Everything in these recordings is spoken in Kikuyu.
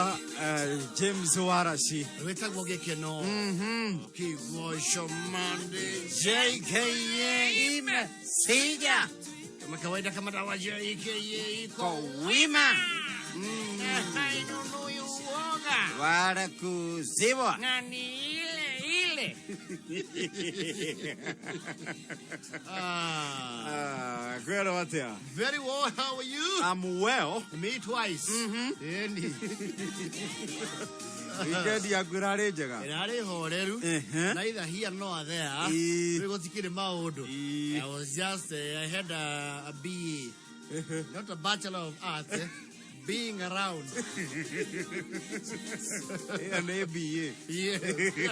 Mheshimiwa James Waraci. Wĩtagwo gĩkeno kĩgoco Monday. JKA imesija Kama kawaida, kama dawa, JKA iko wima hainunui uoga wala kuzibwa. Na ni ile ile. Ah, Ah, kwero atia? Very well, how are you? I'm well. Me twice. Ĩni. Weekend yaku ĩrarĩ njega? Ĩrarĩ horeru. Neither here nor there. Rĩu gũtikĩrĩ maũndũ. I was just I had a BA, not a Bachelor of Arts, eh? Being around. Ĩyo nĩ BA. Yeah,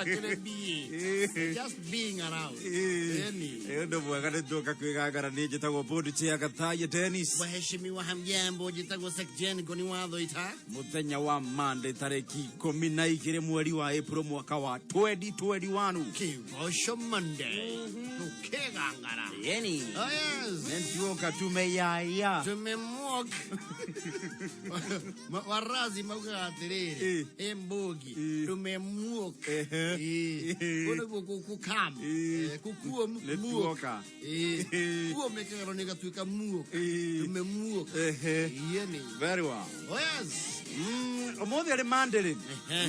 akĩrĩ BA. Just being around. Ĩni. Ĩ ũndũ mwega nĩ tũka kwĩgangara. Niĩ njĩtagwo Board Chair Gathaye Dennis. Waheshimiwa, hamjambo, njĩtagwo Sekjen Ngoni wa Thoita. Mũthenya wa Monday, tarĩki 12 mweri wa April mwaka wa 2021. Kĩgoco Monday. Tũkĩgangara. Yeni. Oh yes. Nĩtuoka tumeyaya. Tumemwok. Warazi maugaga atĩrĩrĩ, ĩ mbũgi tumemwok. Kũu nĩguo gũkam gũkuo muok. Nĩtuoka. Kuo mĩkagaro nĩ gatuĩka muok. Tumemwok. Yeni. Very well. Oh yes. Ũmũthĩ arĩ Monday rĩ,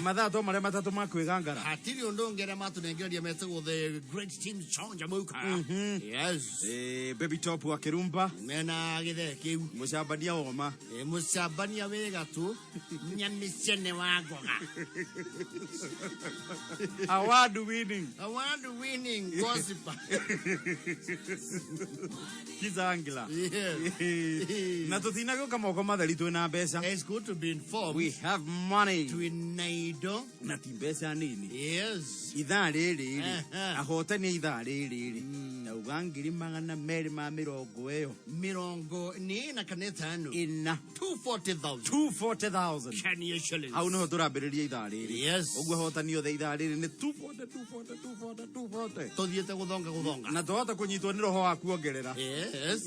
mathaa to marĩa matatũ ma kwĩgangara. Hatirĩ ũndũ ũngĩ arĩa matũnengereria metagwo the great team Chanjamuka. Yes. Baby Top wa Kĩrumba. Mena gĩthee kĩu. Mũcambania woma. Mũcambania wĩ gatũ nyamicene wa ngoga. Award winning. Award winning gossiper. Kizangila. Yes. Na tũtinagĩũka moko matheri, twĩna mbeca. It's good to be informed. We have money. Twĩna indo. Na ti mbeca nini. Ithaa rĩrĩ rĩ, ahotani a ithaa rĩrĩ rĩ, nauga 240 ĩyo Mĩrongo nĩ ĩna kana ĩtano. Ĩna. 240,000. 240,000. Kenya shillings. Hau niho tũrambĩrĩria ithaa rĩrĩ. Ũguo ahotani othe ithaa rĩrĩ nĩ 240, 240, 240, 240. Tũthiĩte gũthonga gũthonga. Na twahota kũnyitwo nĩ roho wa kuongerera. Yes.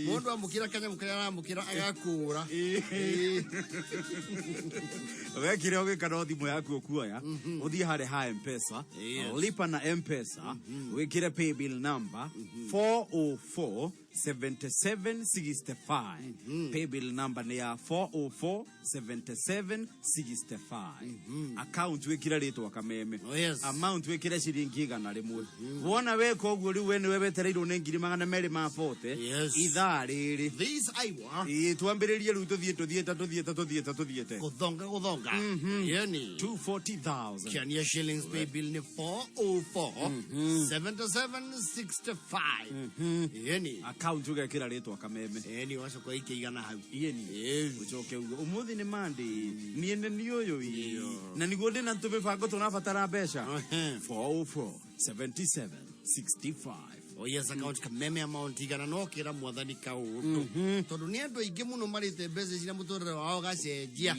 Mũndũ amũkĩra kanyamũ karĩa aramũkĩra agakũra. Wekire ũgĩka no thimũ yaku ũkuoya, ũthiĩ harĩa ha Mpesa, lipa na Mpesa, wĩkĩre paybill number 404 7765. Paybill number nĩ ya 404 7765. Account wĩkĩre rĩtwa Kameme. Oh, yes. Amount wĩkĩre ciringi 100. Wona weka ũguo, rĩu we nĩwe wetereirwo nĩ 240,000. Ithaa rĩrĩ. This hour. Ĩĩ, twambĩrĩrie rĩu, tũthiĩ tũthiĩte tũthiĩte tũthiĩte tũthiĩte. Gũthonga gũthonga. Yani. 240,000. Kenya shillings. Paybill ni 404 7765. Yani. Account ũgekĩra rĩtwa Kameme. Yani wacoka ikĩigana hau. Iyeni. Ũcoke uge ũmũthĩ nĩ Monday, niĩ nĩ niĩ ũyũ ĩ, na nĩguo ndĩna tũmĩbango tũrabatara mbeca. 404 77 65. Oh yes, account Kameme, amount igana, no kĩra Mwathani kaũndũ, tondũ nĩ andũ aingĩ mũno marĩte mbeca ici na mũtũrĩre wao gacenjia.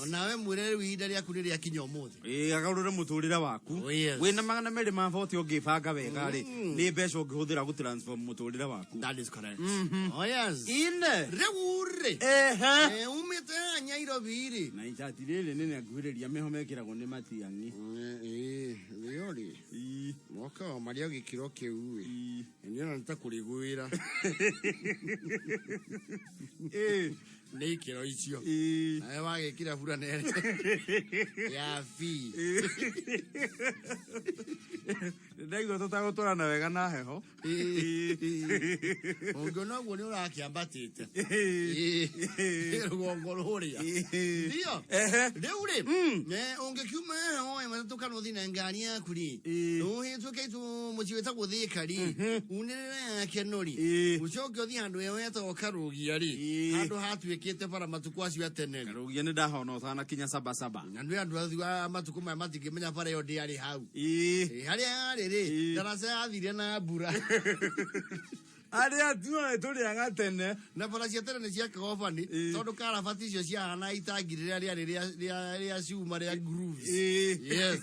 Onawe mwĩre rĩu ihinda rĩaku nĩ rĩakinya ũmũthĩ. Ĩ, agarũre mũtũrĩre waku. Oh, yes. Wĩna 240 ũngĩbanga wega rĩ, nĩ mbeca ũngĩhũthĩra gũtransform mũtũrĩre waku. That is correct. Oh yes. Ine. Rĩu rĩ, umĩte haha Nyairobi rĩ, Na icati rĩrĩ nĩ nguhĩrĩria mĩho mekĩragwo nĩ Matiang'i. Rĩo rĩ, mwaka wa marĩa gĩkĩro kĩu ĩ, nĩona nĩ ta kũrĩgwĩra nĩ ikĩro icio. Nawe wagĩkĩra buranere ya bi. Ndaigua tũtagũtwarana wega na heho. Ũngĩona ũguo nĩ ũrakĩambatĩte rũgongo rũrĩa ndio. Rĩu rĩ, ũngĩkiuma haha woe matatũ kana ũthiĩ na ngari yaku rĩ, ũhĩtũke itu mũciĩ wĩtagwo Thĩka rĩ, unĩrĩre ya Kenori, ũcoke ũthiĩ handũ heho hetagwo Karũgia rĩ, handũ hatuĩkĩte bara matukũ acio a tene rĩ. Karũgia nĩ ndahona ũtanakinya Sabasaba. Na nĩ andũ acio a matukũ maya matingĩmenya bara ĩyo ndĩarĩ hau. Harĩa yarĩ rĩ, ndaraca yathire na mbura. Arĩa tuoe tũrĩaga tene. Na bara cia tene nĩ ciakaga bani tondũ karabati icio ciahana itangi rĩrĩa rĩarĩ rĩa cuma rĩa grooves. Yes.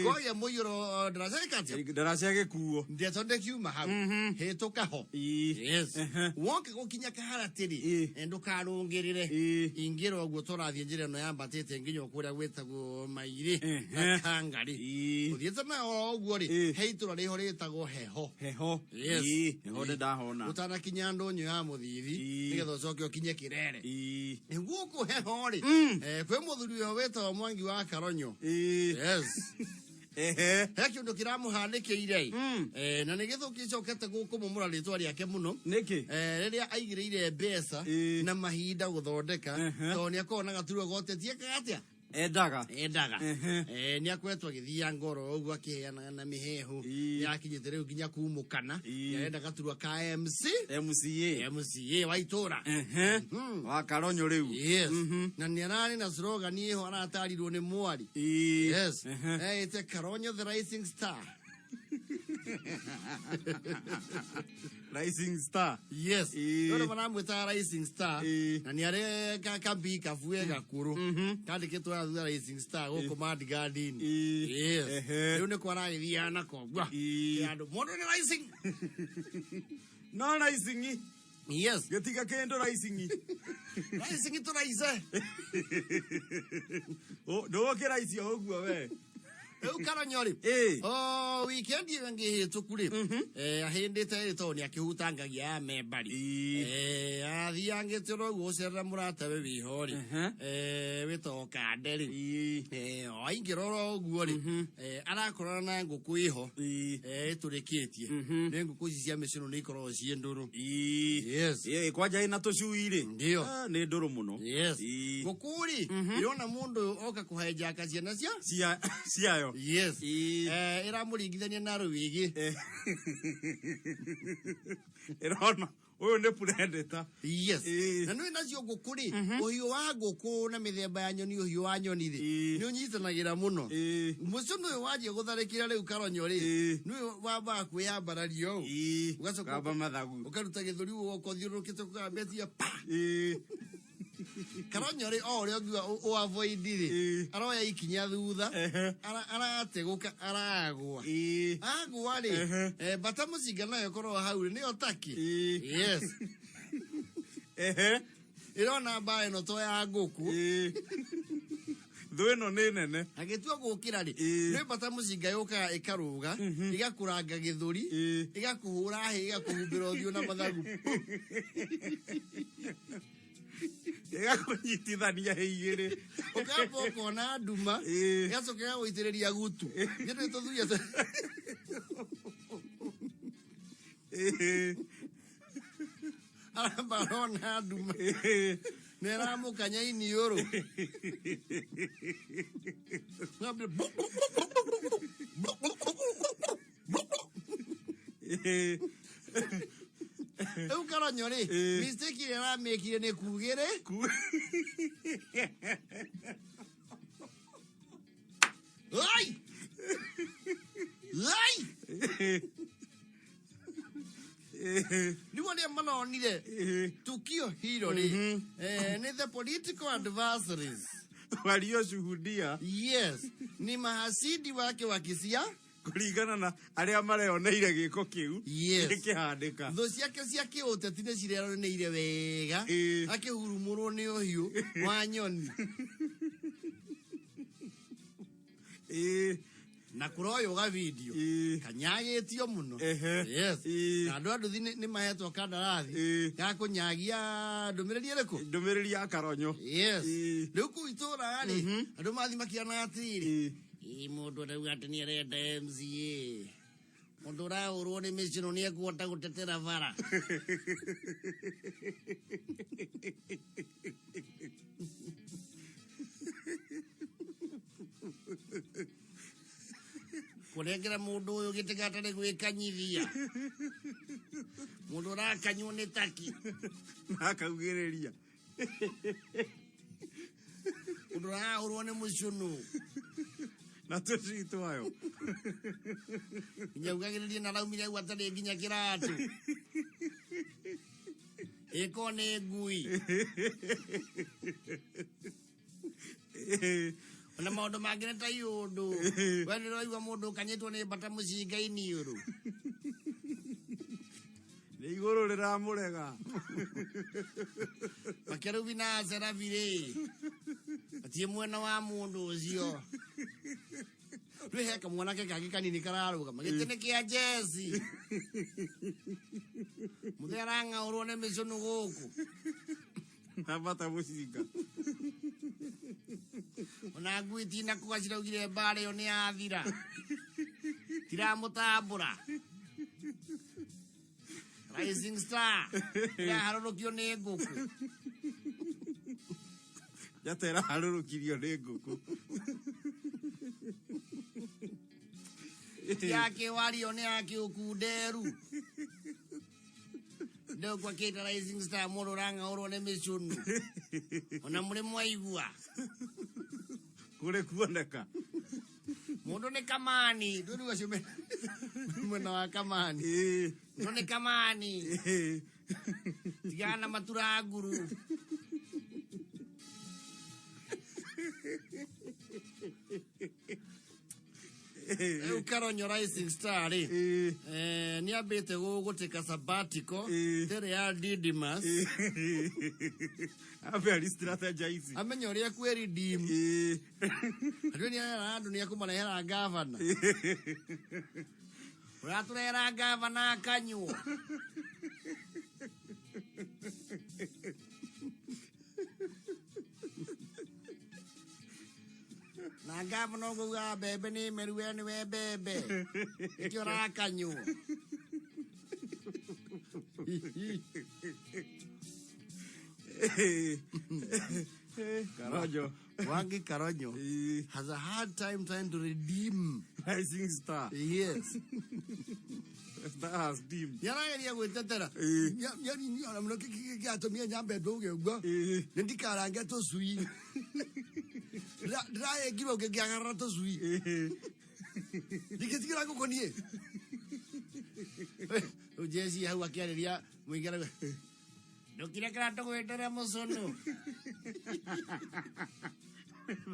Koya mũiyũro ndaraca ĩkatia. Ndaraca gĩkuo. Ndeto ndĩkiuma hau. Hĩtũka ho. Yes. Woka gũkinya kaharatĩ-rĩ, ndũkarũngĩrĩre. Ingĩra ũguo tũrathiĩ njĩra ĩno yambatĩte nginya kũrĩa gwĩtagwo Mairĩ na Kangarĩ. Ũthiĩte na oro ũguo rĩ, he itũra rĩho rĩtagwo Heho. Heho. Yes. Heho nĩ ndahona. Ũtanakinya ndũnyũ ya Mũthithi, nĩgetha ũcoke ũkinye Kĩrere. Gũkũ Heho rĩ, kwĩ mũthuri ũyũ wĩtagwo Mwangi wa Karonyo. Yes. Ehe. He kĩũndũ kĩramũhanĩkĩire. Na nĩ gĩthũ gĩcokete gũkũmomora rĩtwa rĩake mũno. Nĩkĩ? Rĩrĩa aigĩrĩire mbeca na mahinda gũthondeka, tondũ nĩ akoragwo na gaturwa gotetie atĩa? Endaga. Endaga. Nĩ akoretwo agĩthiaga ngoro ũguo akĩheanaga na mĩhehu. Nĩ akinyĩte rĩu nginya kumũkana. Nĩ arenda gaturwa ka MC. MCA. MCA wa itũra. Wa Karonyo rĩu. Yes. Na nĩ ararĩ na slogan ĩho aratarirwo nĩ mwari. Yes. Ĩte Karonyo the Rising Star. Rising Star. Yes. Nĩ maramwĩtaga Rising Star. Na nĩ arĩ kambi kabue gakũrũ. Kandĩkĩtwo haha thutha Rising Star gũkũ Mad-Garden. Yes. Rĩu nĩko aragĩthiaga nako. Andũ mũndũ nĩ Rising. No Rising. Yes. Gĩtiga kĩndũ Rising. Rising tũraice. Ndũgũkĩra icio ũguo we. Rĩu Karonyo rĩ, o weekend ĩyo ĩngĩ hĩtũku rĩ, ahĩndĩte rĩ tondũ nĩ akĩhutangagia ya membari. Athiangĩte oro ũguo gũcerera mũratawe wĩho rĩ, wĩtagwo Kande rĩ, o aingĩra oro ũguo rĩ, arakorana na ngũkũ ĩho ĩtũrĩkĩtie. Nĩ ngũkũ ici cia mĩcũnũ nĩ ikoragwo ciĩ ndũrũ. Yes. Kwanja ĩna tũcui rĩ. Ndio. Nĩ ndũrũ mũno. Yes. Ngũkũ rĩ, ĩrona mũndũ oka kũhenjanga ciana cia ciayo. Yes. Ĩramũringithania na rwĩgĩ. Ĩrona ũyũ nĩ predator. Yes. Na nĩ nacio ngũkũ rĩ, ũhiũ wa ngũkũ na mĩthemba ya nyoni, ũhiũ wa nyoni rĩ, nĩ ũnyitanagĩra mũno. Mũcũnũ ũyũ wanjia gũtharĩkĩra rĩu Karonyo rĩ, nĩwe wambaga kwĩyambararia ũũ. Ũgacoka Kamba mathagu. Ũkaruta gĩthũri ũgoka ũthiũrũrũkĩte ũkambetia pa. Karonyo rĩ, o ũrĩa ũngiuga ũ avoid rĩ, aroya ikinya thutha, arategũka, aragwa. Agwa rĩ, mbata mũcinga nayo ĩkoragwo hau rĩ, nĩyo taki. Yes. Ĩrona mbara ĩno to ya ngũkũ. Thũ ĩno nĩ nene. Agĩtua gũkĩra rĩ, nĩ mbata mũcinga yũkaga ĩkarũga, ĩgakũranga gĩthũri, ĩgakũhũra hĩ, ĩgakũhumbĩra ũthiũ na mathagu. Ĩgakũnyitithania hĩ igĩrĩ. Ũkamba ũkona nduma, ĩgacoka ĩgagũitĩrĩria gutu. Nĩ tũthuria aramba arona nduma. Nĩ ĩramũkanya iniũrũ. Rĩu Karonyo rĩ, mistake ĩrĩa aramĩkire nĩ kugĩrĩ. Ai! Ai! Rĩu arĩa maronire tukio hilo rĩ, nĩ the political adversaries. Walioshuhudia. Yes, ni mahasidi wake wa kisia kũringana na arĩa mareoneire gĩko kĩu. Yes. Gĩkĩhandĩka. Thũ ciake cia kĩũteti nĩ cireoneire wega akĩhurumũrwo nĩ ũhiũ wa nyoni. Na kũroywo ga video kanyagĩtio mũno. Yes. Na andũ a nduthi nĩ mahetwo kandarathi ga kũnyagia ndũmĩrĩri ĩrĩkũ? Ndũmĩrĩri ya Karonyo. Yes. Rĩu kũu itũũra rĩ, andũ mathiĩ makiona atĩrĩrĩ, ĩ mũndũ arauga atĩ nĩ arenda MCA. Mũndũ ũrahũrwo nĩ mĩcino nĩ ekuhota gũtetera bara. Kũnengera mũndũ ũyũ gĩtĩ gatarĩ gwĩkanyithia. Mũndũ ũrakanywo nĩ taki. Na akaugĩrĩria. Mũndũ ũrahũrwo nĩ mũcũnũ. Na tũcui twayo. Nginya ugagĩrĩrie na raumire au atarĩ nginya kĩratũ. Ĩko nĩ ngui. Ona maũndũ mangĩ nĩ ta iũndũ. We nĩ ũraigua mũndũ ũkanyĩtwo nĩ mbata mũcinga iniũrũ. Nĩ igũrũ rĩramũrega. Makerubi na Serabi rĩ, atirĩ mwena wa mũndũ ũcio. Rĩu he kamwanake kangĩ kanini kararũgama gĩtĩ nĩ kĩa jeci. Mũthee arang'aũrwo nĩ mĩcũnũ gũkũ. Na mbata mũcinga. Ona ngui tinakuga ciraugire mbara ĩyo nĩ yathira. Tiramũtambũra. Rising Star ĩraharũrũkio nĩ ngũkũ. Njata ĩraharũrũkirio nĩ ngũkũ. Ti ya kĩwario nĩ ya kĩũkunderu. Ndũkwa kĩta Rising Star mũndũ ũrang'aũrwo nĩ mĩcũnũ. Ona mũrĩ mwaigua. Kũrĩ kuoneka. Mũndũ nĩ kamani. Ndũrĩ acio mwena wa kamani. Mũndũ nĩ kamani. Tigana na matura nguru. Rĩu Karonyo Rising Star rĩ, nĩ ambĩte gũgũtĩka sabbatical tere ya Didymus. Ambe ari strategize. Amenye ũrĩa kwĩ redeem. Andũ nĩ arera andũ nĩ akũmarehera gavana. Ũratũrehera gavana akanyuo. Na gavana ũguo mbembe nĩ meru we nĩwe mbembe. Nĩkĩo ũrakanyuo. Karonyo. Mwangi Karonyo has a hard time trying to redeem Rising Star. Yes. Star has deemed. Nĩarageria gwĩtetera. Ona mũno kĩatũmia nyambe ndũge ũguo. Nĩ ndikarange tũcui. Ndĩraĩngirwo ngĩkĩagarara tũcui. Ndingĩtigĩra ngũkũ niĩ. Rĩu jeci hau akĩarĩria mũingĩ arauga, ndũkirekera tũgwĩtere mũcũnũ.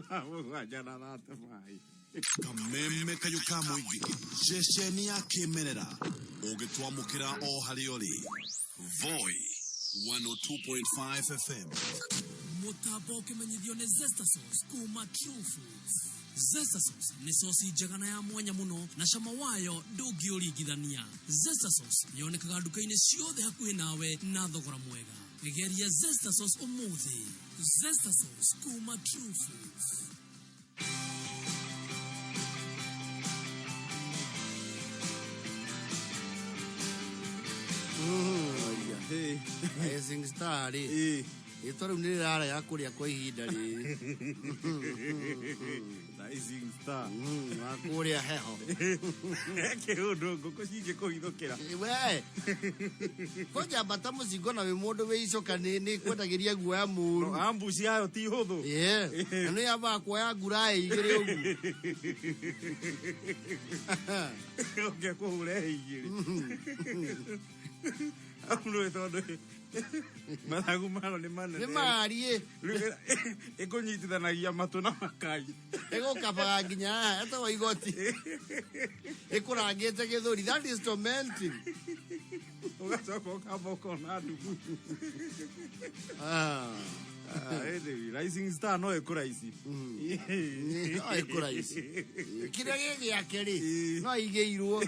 Thaa mũgwanja na thate maĩ. Kameme kayũ ka mũingĩ ceceni ya kĩmerera ũngĩtwamũkĩra o harĩa ũrĩ. Voi 102.5 FM. Mũtambo ũkĩmenyithio nĩ Zesta Sauce kuma True Foods. Zesta Sauce nĩ sosi njega na ya mwanya mũno na cama wayo ndũngĩũringithania. Zesta Sauce yonekaga nduka-inĩ ciothe hakuhĩ nawe na thogora mwega. Geria Zesta Sauce ũmũthĩ. Zesta Sauce kuma True Foods. Rising Star rĩ, rĩtwa rĩu nĩ rĩrarega kũrĩa kwa ihinda rĩrĩ. Rising Star. Wa kũrĩa heho. Kĩũndũ ngũkũ cingĩkũhithũkĩra. We kwanja mbata mũcingo na wĩ mũndũ wĩ icoka nĩ kwendagĩria guoya mũru. No, ambush yayo ti hũthũ. Yeah. Na nĩ yambaga kuoya nguraĩ igĩrĩ ũguo. Ũngĩkũhũra igĩrĩ. Au nĩ tondũ mathagu mayo nĩ manene. Nĩ mariĩ. Rĩu ĩkũnyitithanagia matũ na makai. Ĩgũkabaga nginya haha ĩtagwo igoti. Ĩkũrangĩte gĩthũri. That is tormenting. Ũgacoka ũkamba ũkona ndugu. Anyway, Rising Star no ĩkũraici. No ĩkũraici. Kĩrĩa gĩ gĩake rĩ, no aigĩirwo.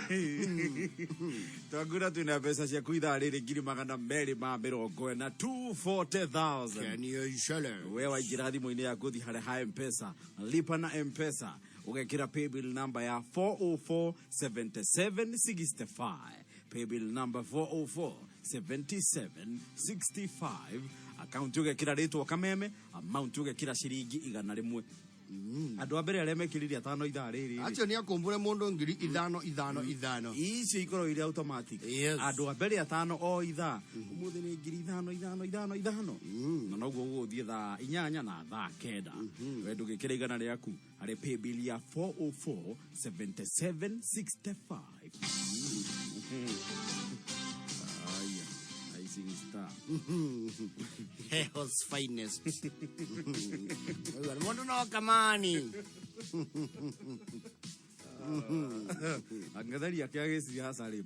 Twangura twĩna mbeca ciaku ithaa rĩrĩ ngiri magana merĩ ma mĩrongo ĩna, 240,000. Kenio icele. We waingĩra thimũ-inĩ yaku ũthiĩ harĩa ha M-Pesa, lipa na M-Pesa, ũgekĩra paybill number ya 4047765. Paybill number 4047765. Account ũgekĩra rĩtwa Kameme, amount ũgekĩra ciringi igana rĩmwe. Andũ a mbere arĩa mekĩrire atano ithaa rĩrĩ rĩ, Acio nĩ akũmbũre mũndũ 5,000 5 5. Icio ikoragwo irĩ automatic. Yes. Andũ a mbere atano o ithaa ũmũthĩ nĩ 5,000 5 5 5, na noguo ũgũthiĩ thaa 8 na thaa 9. We ndũgĩkĩra 100 rĩaku harĩ paybill ya 404 77 65. Aya, Rising Star. Heho's finest. Mũndũ no kamani. Ang'etheri ake a gĩciaca rĩ,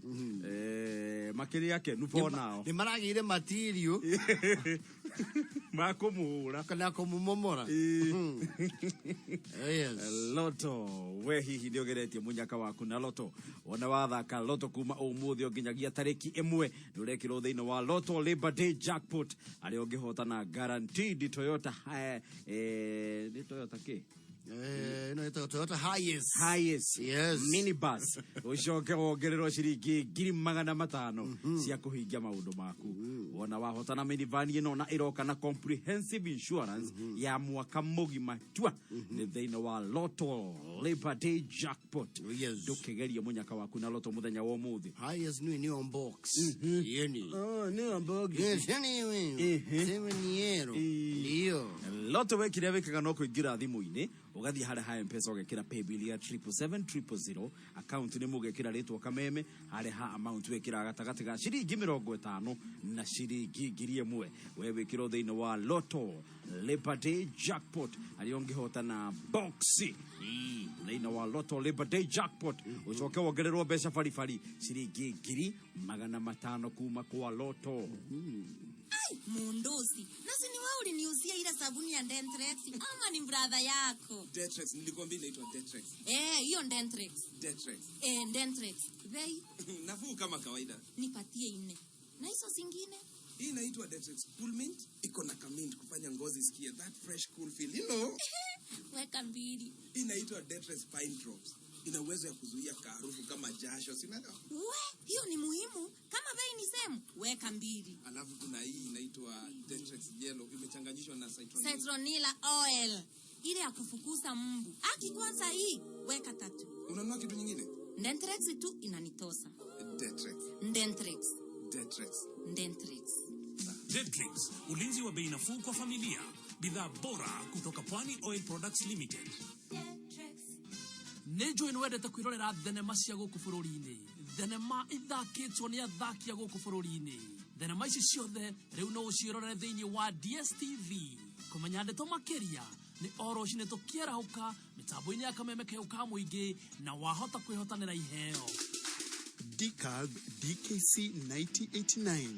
makĩrĩ akenu for now. Nĩ maragĩire material makũmũhũra kana kũmũmomora. Yes. Loto, we hihi nĩ ũgeretie mũnyaka waku na Loto? Wona wathaka Loto kuma ũmũthĩ o nginyagia tarĩki 1, nĩ ũrekĩrwo thĩinĩ wa Loto Labor Day jackpot, arĩa ũngĩhotana guaranteed Toyota, nĩ Toyota kĩ? Ĩno ĩtagwo Toyota Hiace. Hiace. Yes. Minibus, ũcoke wongererwo ciringi 500,000 cia kũhingia maũndũ maku. Wona wahotana minivan ĩno na ĩroka na comprehensive insurance ya mwaka mũgima tua, nĩ thĩinĩ wa Loto Labor Day jackpot. Ndũkĩgerie mũnyaka waku na Loto mũthenya wa ũmũthĩ. Hiace nĩ on box. Yeni. Nĩ. Yes, anyway. Sema ni yero. Ndio. Loto we kĩrĩa wĩkaga no kũingĩra thimũ-inĩ, ũgathiĩ harĩa ha Mpesa, ũgekĩra paybill ya 777 000, account nĩ mũgekĩra rĩtwa Kameme, harĩa ha amount wĩkĩra gatagatĩ ga ciringi 50 na ciringi 1,000. We wĩkĩrwo thĩinĩ wa Loto Labor Day jackpot, harĩa ũngĩhotana box thĩinĩ wa Loto Labor Day jackpot, ũcoke wongererwo mbeca baribari ciringi 500,000 kuma kwa Loto. Ai, Mundusi, nasi ni wewe uliniuzia ile sabuni ya Dentrex ama ni brother yako? Detrex, nilikwambia inaitwa Detrex. Eh, hiyo Dentrex. Detrex. Eh, Dentrex. Bei? Nafuu kama kawaida. Nipatie nne. Na hizo zingine? Hii inaitwa Detrex Cool Mint, iko na kamint kufanya ngozi isikie that fresh cool feel. Weka mbili. Hii inaitwa Detrex Pine Drops. Ina uwezo ya kuzuia kaharufu kama jasho, si unaelewa? We, hiyo ni muhimu. Kama bei ni same, weka mbili. Alafu kuna hii inaitwa Detrex Yellow, imechanganyishwa na citronella. Citronella oil. Ile ya kufukuza mbu. Aki kwanza hii, weka tatu. Unanunua kitu nyingine? Dentrex tu inanitosa. Detrex. Dentrex. Detrex. Dentrex. Detrix, ulinzi wa bei nafuu kwa familia. Bidhaa bora kutoka Pwani Oil Products Limited. Nĩ njũĩ nĩ wendete kwĩrorera thenema cia gũkũ bũrũri-inĩ, thenema ithakĩtwo nĩ athaki a gũkũ bũrũri-inĩ. Thenema ici ciothe rĩu no ũciĩrorere thĩinĩ wa DSTV. Kũmenya ndeto makĩria nĩ o rũcinĩ tũkĩarahũka mĩtambo-inĩ ya Kameme Kayũ ka Mũingĩ, na wahota kwĩhotanĩra iheo. DCALB DKC 9089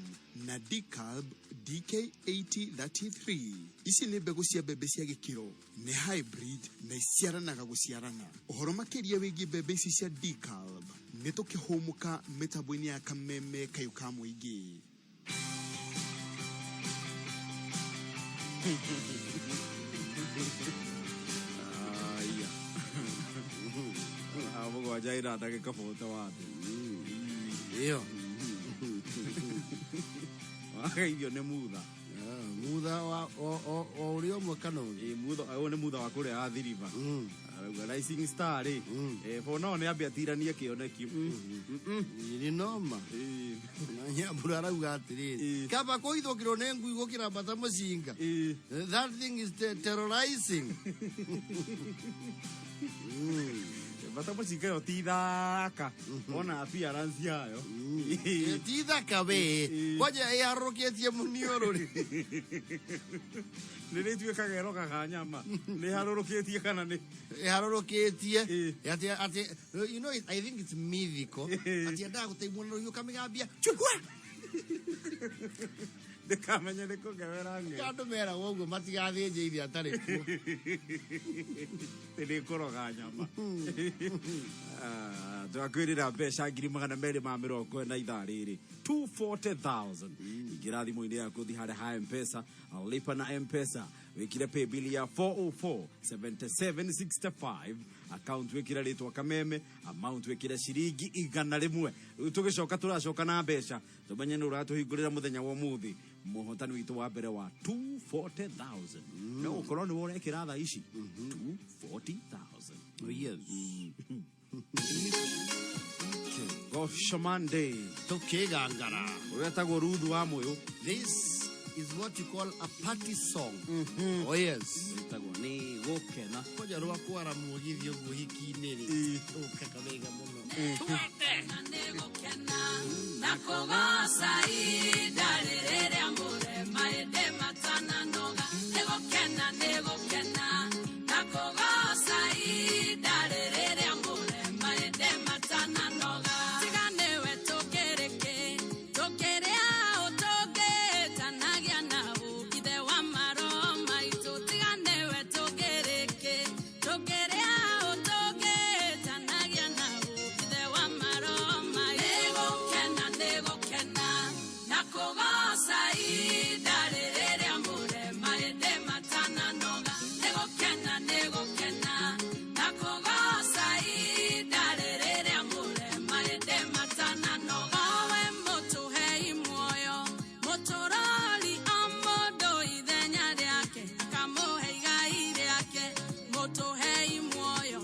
na DCALB DK 8033, ici nĩ mbegũ cia mbembe cia gĩkĩro, nĩ hybrid na iciaranaga gũciarana. Ũhoro makĩria wĩgiĩ mbembe ici cia DCALB nĩ tũkĩhũmũka mĩtambo-inĩ ya Kameme Kayũ ka Mũingĩ. Aya. 7 ina ndagĩka 41. Iyo. Wakaithio nĩ mutha. Mutha wa ũrĩa ũmwe kana ũngĩ. Ĩ, mutha ũyũ nĩ mutha wa kũrĩa Athi River. Arauga Rising Star rĩ, for now nĩ ambe atiranie kĩoneki. Nĩ noma. Na Nyambura arauga atĩrĩrĩ, kaba kũhithũkĩrwo nĩ ngui gũkĩra mbata mũcinga. That thing is terrorizing. Mbata mũcinga ĩyo ti thaka ona appearance yayo. Ti thaka we, kwanja ĩharũrũkĩtie mũniũrũ rĩ. Nĩ rĩtuĩkaga ĩrogaga nyama, nĩ harũrũkĩtie kana nĩ Ĩharũrũkĩtie atĩ I think it's mythical atĩ endaga gũteimwo na rũhiũ kamĩgambia chukua. Ndĩkamenye nĩ kũngewera ng'e. Andũ meragwo ũguo matigathĩnje ithe atarĩ kuo. Nĩ kũroga nyama. Twakwĩrĩra mbeca 240,000 ithaa rĩrĩ, 240,000. Ingĩra thimũ-inĩ yaku, thiĩ harĩa ha Mpesa, lipa na Mpesa, wĩkire paybill ya 404 7765, account wĩkire rĩtwa Kameme, amount wĩkire ciringi 100. Rĩu tũgĩcoka tũracoka na mbeca, tũmenye nĩ ũratũhingũrĩra mũthenya wa ũmũthĩ. Mũhotani witũ wa mbere wa 240,000 no gũkorwo nĩwe ũrekĩra thaa ici 240,000. Oh, yes. Kĩgoco Monday. Tukigangara. Ũretagwo Ruthu wa Mũyũ. This is what you call a party song. Oh yes. Wĩtagwo nĩ gũkena. Koja rwa kwara mugithi ũguo hiki-inĩ rĩ, ũkaga wega mũno. Na kũgoca ihinda rĩrĩa mũrema ĩndĩ matananoga, nĩgũkena nĩgũkena, na kũgoca ihinda rĩrĩa mũrema ĩndĩ matananoga. Tiga nĩwe tũkĩrĩ kĩ, tũkĩrĩ aũ tũngĩtanagia nao, ithe wa maroho maitũ. Tiga nĩwe tũkĩrĩ kĩ, tũkĩrĩ aũ tũngĩtanagia nao, ithe wa maroho maitũ. Nĩgũkena nĩgũkena, na kũgoca ihinda rĩrĩa mũrema ĩndĩ matananoga. Nĩgũkena nĩgũkena, na kũgoca ihinda rĩrĩa mũrema ĩndĩ matananoga. Owe mũtũhei muoyo, mũtũrori o mũndũ ithenya rĩake, akamũhe igai rĩake. Mũtũhei muoyo,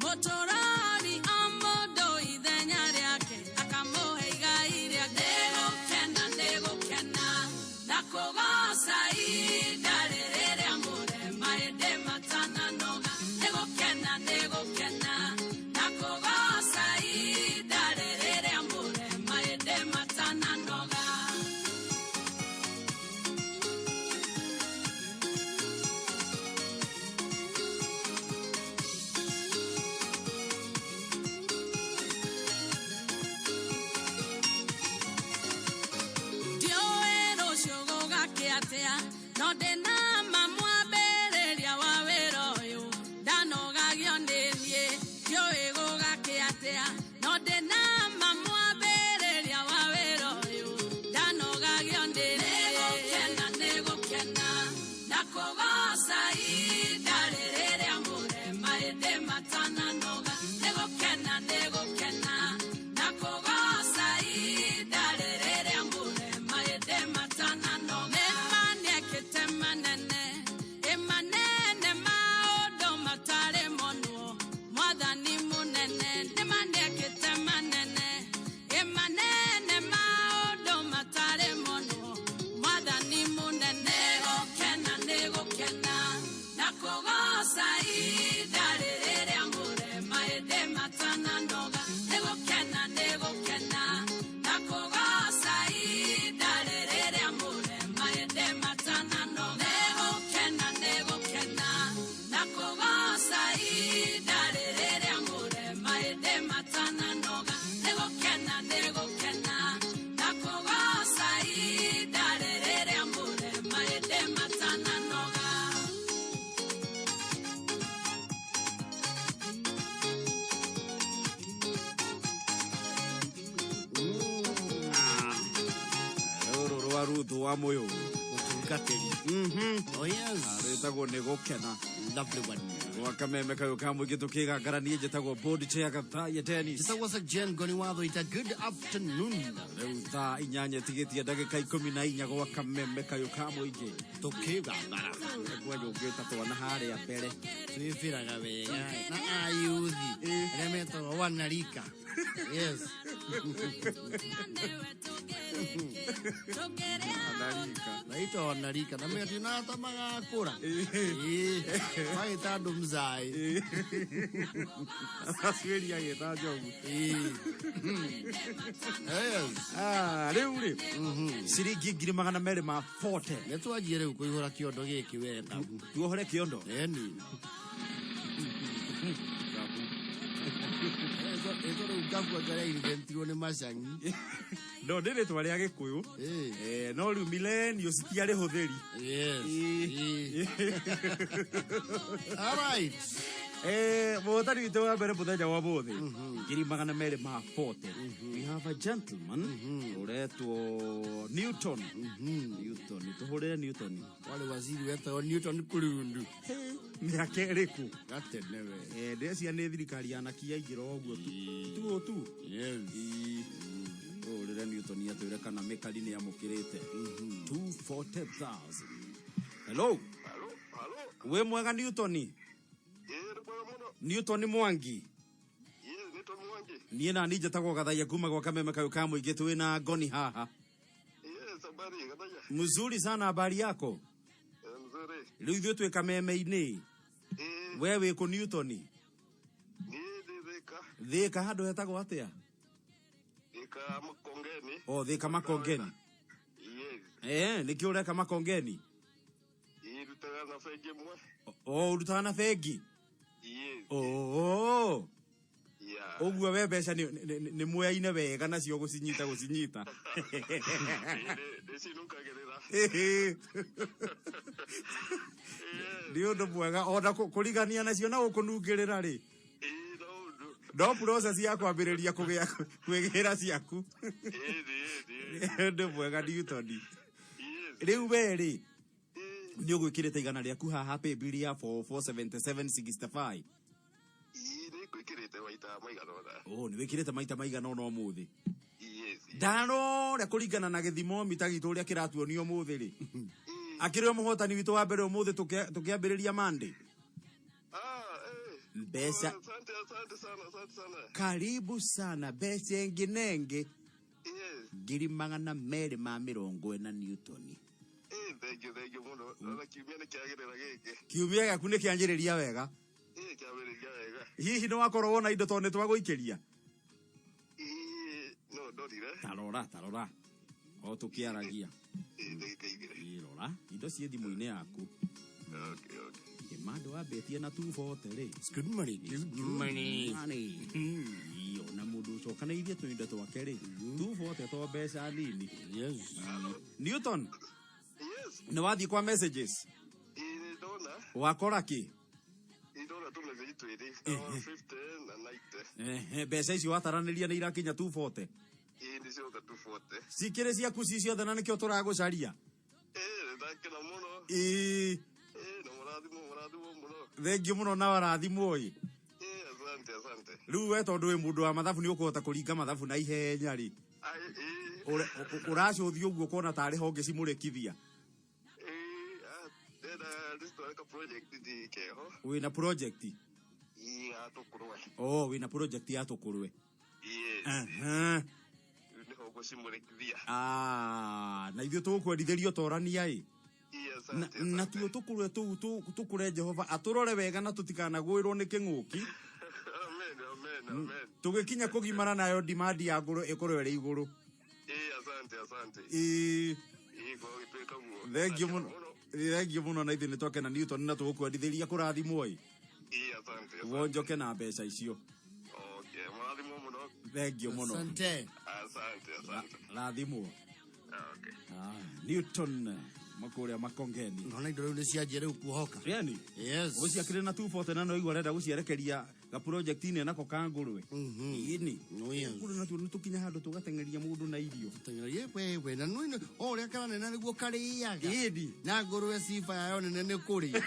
mũtũrori o mũndũ ithenya rĩake, akamũhe igai rĩake. Nĩgũkena nĩgũkena, na kũgoca ihinda rĩrĩa mũrema ĩndĩ matananoga. Nĩgũkena nĩgũkena, na kũgoca ihinda rĩrĩa mũrema ĩndĩ matananoga. Ndiũĩ rũciũ gũgakĩa atĩa, no ndĩna ma mwambĩrĩria wa wĩra ũyũ ndanogagio nĩ niĩ. Ndiũĩ gũgakĩa atĩa, no ndĩna ma mwambĩrĩria wa wĩra ũyũ ndanogagio nĩ niĩ. Nĩgũkena nĩgũkena, na kũgoca ihinda rĩrĩa mũrema ĩndĩ matananoga. Nĩgũkena nĩgũkena, na kũgoca ihinda rĩrĩa mũrema ĩndĩ matananoga. Nĩma nĩekĩte manene, ĩ manene maũndũ matarĩ monwo, mwathani mũnene. Nĩma nĩekĩte manene, ĩ manene maũndũ matarĩ monwo, mwathani mũnene. Nĩgũkena nĩgũkena, na kũgoca ihinda rĩrĩa mũrema ĩndĩ matananoga. Nĩgũkena nĩgũkena, na kũgoca ihinda rĩrĩa mũrema ĩndĩ matananoga. Nĩgũkena nĩgũkena, na kũgoca ihinda rĩrĩa mũrema ĩndĩ matananoga. Nĩgũkena nĩgũkena, na kũgoca ihinda rĩrĩa mũrema ĩndĩ matananoga. Rũrũ rwa Ruthu wa Mũyũ. Mũtungatĩri. Oh yes. Rwĩtagwo nĩ gũkena. Lovely one. Gwa kameme kayũ ka mũingĩ tũkĩgangara niĩ njĩtagwo board chair Gathaiya Dennis. Njĩtagwo Sir Jane Ngoni wa Thũita. Good afternoon. Rĩu thaa 8 tigĩtie ndagĩka 14 gwa kameme kayũ ka mũingĩ. Tũkĩgangara. Kwanyũngĩta twana harĩa mbere. Twĩbĩraga wega na ayuthi arĩa metagwo wanarika. Yes. Naitwa wanarika na metina ta magakũra. Magĩta andũ mzai. Acuĩri agĩta njogu. Yes. Rĩu rĩ ciringi 240,000. Nĩ twanjie rĩu kũihũra kĩondo gĩkĩ we Ngabu. Tuohore kĩondo? Ĩni. Ĩtwo rĩu Ngabu anga rĩa inventirwo nĩ Macang'i. No nĩ rĩtwa rĩa Gĩkũyũ. No rĩu millennials ti arĩhũthĩri. Yes. All right. Mũhotani witũ wa mbere mũthenya wa mũthĩ 240,000. We have a gentleman ũretwo Newton. Newton, tũhũrĩre Newton. Warĩ waziri wetagwo Newton Kurundu. Mĩaka ĩrĩkũ? Gatene we. Ndĩrecia nĩ thirikari ya Nakia yaingĩra ũguo tu. Tu tu. Yes. Ũrĩre Newton atwĩre kana mĩkari nĩ amũkĩrĩte 240,000. Hello. Halo, halo. Wĩ mwega Newton? Ĩĩ, nĩ mwega mũno. Newton Mwangi. Ĩĩ, Newton Mwangi. Niĩ na niĩ njĩtagwo Gathaiya kuma gwa Kameme kayũ ka mũingĩ twĩ na ngoni haha. Ĩĩ, habari Gathaiya. Mzuri sana, habari yako? Eh, mzuri. Rĩu ithuĩ twĩ Kameme-inĩ. Ĩĩ, We wĩ kũ Newton? niĩ ndĩ Thĩka. Thĩka handũ hetagwo atĩa? Thĩka Makongeni. O Thĩka Makongeni. Yes. Eh, nĩkĩ ũreka Makongeni? Ĩĩ, ndutaga na bengi ĩmwe. O ũrutaga na bengi? Yes. Oo. Yeah. Ũguo we mbeca nĩ muoyaine wega nacio gũcinyita gũcinyita. Ĩĩ, ndĩcinukagĩrĩra. Nĩ ũndũ mwega ona kũrigania nacio na gũkũnungĩrĩra rĩ. Ĩĩ, no ũndũ. No process ya kwambĩrĩria kũgĩa kwĩgĩra ciaku. Ĩĩ, ĩĩ, Nĩ ũndũ mwega Newton. Yes. Rĩu we rĩ Ĩĩ, nĩ ũgwĩkĩrĩte igana rĩaku haha paybill ya 447765. ĩĩ, nĩngwĩkĩrĩte maita maigana ũna. Oh, nĩ wĩkĩrĩte maita maigana ũna ũmũthĩ. Yes. Ndarora kũringana na gĩthimomita gitũ ũrĩa kĩratuonio ũmũthĩ rĩ. Akĩrĩ o mũhotani witũ wa mbere ũmũthĩ tũkĩambĩrĩria Monday. Ah, eh. Mbeca Oh, asante, asante sana, asante sana. karibu sana mbeca ĩngĩ na ĩngĩ Yes. 240,000 Newton. Ĩĩ, thank you, thank you mũno. Ona kiumia nĩ kĩagĩrĩra gĩkĩ. Kiumia gĩaku nĩ kĩanjĩrĩria wega. Ĩĩ, kĩambĩrĩria wega. Hihi nĩ wakorwo wona indo tondũ nĩ twagũikĩria? Ĩĩ, no ndorire. Tarora, tarora. O tũkĩaragia. Ĩĩ, ndagĩka igĩrĩ. Ĩ, rora indo ciĩ thimũ-inĩ yaku. Okay, okay. Kĩmandũ wambĩtie na 240 rĩ. Good money, good money. Money. Ĩ, ona mũndũ ũcokanĩirie tũindo twake rĩ 240 to mbeca nini. Yes. Newton, Yes. nĩ wathiĩ kwa messages Ĩĩ, nĩ ndona. wakora kĩ? Ĩĩ, ndona tũmessage twĩrĩ. 50 na 90. Ehe, mbeca icio wataranĩria nĩ irakinya 240. Ĩĩ, nĩ cioka 240. Cikĩrĩ ciaku ci ciothe na nĩkĩo tũragũcaria. Ĩĩ, nĩ ndakena mũno. Ĩĩ, Ĩĩ, na mũrathimwo, mũrathimwo mũno. thengiũ mũno na warathimwo ĩ. Ĩĩ, asante, asante. Rĩu we tondũ wĩ mũndũ wa mathabu nĩ ũkũhota kũringa mathabu na ihenya rĩ. Ai, ĩĩ. Ũracũthia ũguo ũkona tarĩ ho ũngĩcimũrĩkithia. Ĩĩ, ah, ndĩrenda ndĩcitware ka project ndikeho. Wĩna project? Ĩĩ, ya tũkũrwe. Oh, wĩna project ya tũkũrwe. Yes. Aha. Rĩu nĩho ngũcimũrĩkithia. Ah, na ithuĩ tũgũkwendithĩria ũtorania ĩ. Ĩĩ, Na, asante, na asante. tuo tũkũrwe tũu tũkũre Jehova atũrore wega na tũtikanagũĩrwo nĩ kĩng'ũki. Amen, amen, amen. Tũgĩkinya kũgimara nayo demand ya ngũrwe ĩkorwo ĩrĩ igũrũ. Ĩĩ, asante, asante. Ĩĩ, Ĩĩ, korwo gĩtuĩka guo. thengiũ mũno. Ndakena Thengiũ mũno na ithuĩ nĩ twakena Newton na tũgũkwendithĩria kũrathimwo ĩ. Ĩĩ, asante, asante. Wonjoke na mbeca icio. Okay, mũrathimwo mũno. Thengiũ mũno. Asante. Asante, asante. Rathimwo. Okay. Ah, Newton makũrĩa Makongeni. Ndona indo rĩu nĩ cianjia rĩu kuohoka. Yani, Yes. ũciakĩrĩ na 240 na no igua arenda gũcierekeria ga project-inĩ nako ka ngũrwe. Ĩni. Oh, yes. Ngũrwe natuo nĩ tũkinya handũ tũgateng'eria mũndũ na irio. Teng'eria wewe na nĩ o ũrĩa karanena nĩguo karĩaga. Ĩni. Na ngũrwe sifa yayo nene nĩ kũrĩa.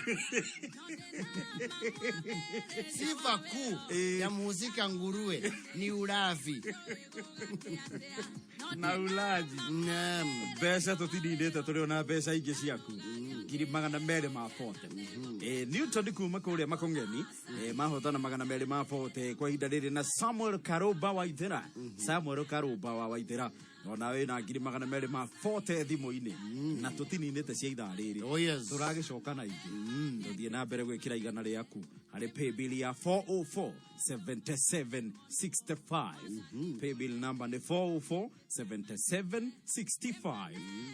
Sifa kuu ya mhusika nguruwe ni ulafi. Na ulaji. Naam. Mbeca tũtinindĩte tũrĩ ona mbeca ingĩ ciaku 240,000. Newton kuma kũrĩa Makongeni mahotana 240 kwa ihinda rĩrĩ na Samuel Karuba Waithera. Samuel Karuba wa Waithera ona wĩna 240,000 thimũ-inĩ na tũtininĩte cia ithaa rĩrĩ. Oh, yes. Tũragĩcoka na ingĩ tũthiĩ na mbere gwĩkĩra igana rĩaku harĩ paybill ya 404 77 65. Paybill number nĩ 404 77 65.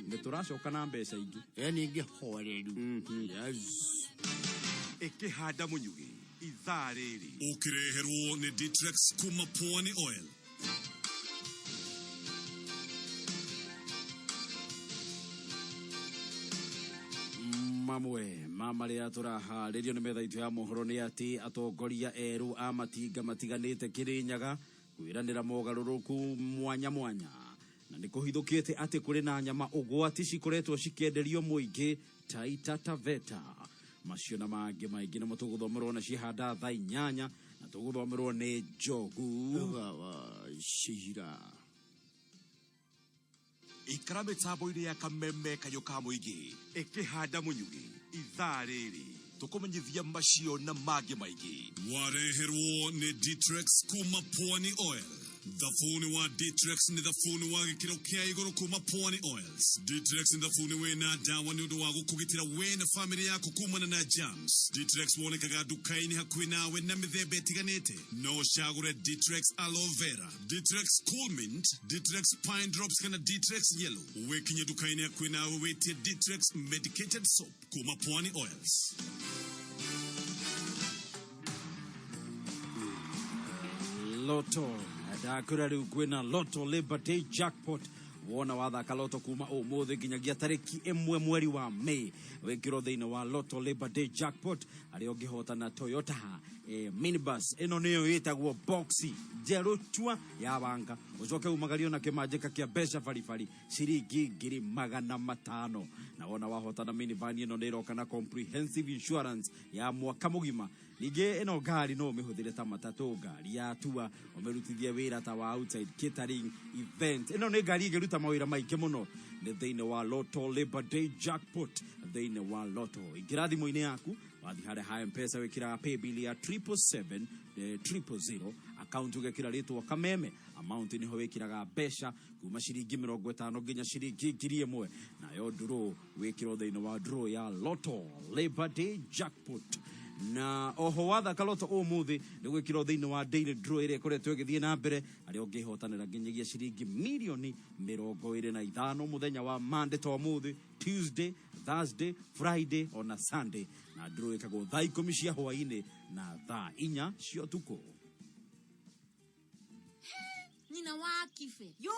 Nĩ tũracoka na mbeca ingĩ. Yani ingĩ horeru. Yes. Ĩkĩhanda mũnyugĩ ithaa rĩrĩ ũkĩreherwo nĩ Ditrex kuma Pwani Oil. Mamwe ma marĩa tũraharĩrio nĩ metha itũ ya mohoro nĩ atĩ atongoria erũ a matinga matiganĩte Kĩrĩnyaga kwĩranĩra mogarũrũku mwanya mwanya, na nĩ kũhithũkĩte atĩ kũrĩ na nyama ũgwati cikoretwo cikĩenderio mũingĩ Taita Taveta. Macio na mangĩ maingĩ nĩmo tũgũthomerwo na cihanda thaa 8 na tũgũthomerwo nĩ Njogu Wa Shira. Ikara mĩtambo-inĩ ya kameme kayũ ka mũingĩ ĩkĩhanda mũnyugĩ ithaa rĩrĩ tũkũmenyithia macio na mangĩ maingĩ. Wareherwo nĩ Ditrex kuma Pwani Oil. Thabuni wa Ditrex nĩ thabuni wa gĩkĩro kĩa igũrũ kuma Pwani Oils. Ditrex nĩ thabuni wĩna ndawa nĩ ũndũ wa gũkũgitĩra we na famĩlĩ yaku kumana na germs. Ditrex wonekaga nduka-inĩ hakuhĩ nawe na mĩthemba ĩtiganĩte. No ũcagũre Ditrex Aloe Vera, Ditrex Cool Mint, Ditrex Pine Drops kana Ditrex Yellow. Wĩkinye nduka-inĩ hakuhĩ nawe wĩtie Ditrex Medicated Soap kuma Pwani Oils. Lotto ndakwĩra rĩu kwĩna Lotto Labor Day Jackpot. Wona wathaka Lotto kuma ũmũthĩ nginyagia tarĩki 1 mweri wa May, wĩkĩrwo thĩinĩ wa Lotto Labor Day Jackpot harĩa ũngĩhotana Toyota minibus ĩno nĩyo ĩtagwo boxi njerũ chua ya wanga, ũcoke umagario na kĩmanjĩka kĩa mbeca baribari ciringi 500,000. Na wona wahotana minivan ĩno nĩ ĩroka na comprehensive insurance ya mwaka mũgima. Ningĩ ĩno ngari no ũmĩhũthĩre ta matatũ, ngari ya tua, ũmĩrutithie wĩra ta wa outside catering event. Ĩno nĩ ngari ĩngĩruta mawĩra maingĩ mũno. Nĩ thĩinĩ wa Lotto Labor Day Jackpot thĩinĩ wa Lotto. Ingĩra thimũ-inĩ yaku, wathiĩ harĩa ha M-Pesa wĩkĩraga paybill ya 777 000, account ũgekĩra rĩtwa Kameme, amount nĩho wĩkĩraga mbeca kuma ciringi 50 nginya ciringi 1,000, nayo draw wĩkĩrwo thĩinĩ wa draw ya Lotto Labor Day Jackpot. Na oho wathaka Lotto ũmũthĩ nĩ gwĩkĩrwo thĩinĩ wa daily draw ĩrĩa ĩkoretwo ĩgĩthiĩ na mbere, harĩa ũngĩhotanĩra nginyagia ciringi 25 mirioni mũthenya wa Monday to ũmũthĩ, Tuesday, Thursday, Friday ona Sunday. Na draw ĩkagwo thaa 10 cia hwaĩ-inĩ na thaa 4 cia ũtukũ. Nyina wa Kibe. Yo.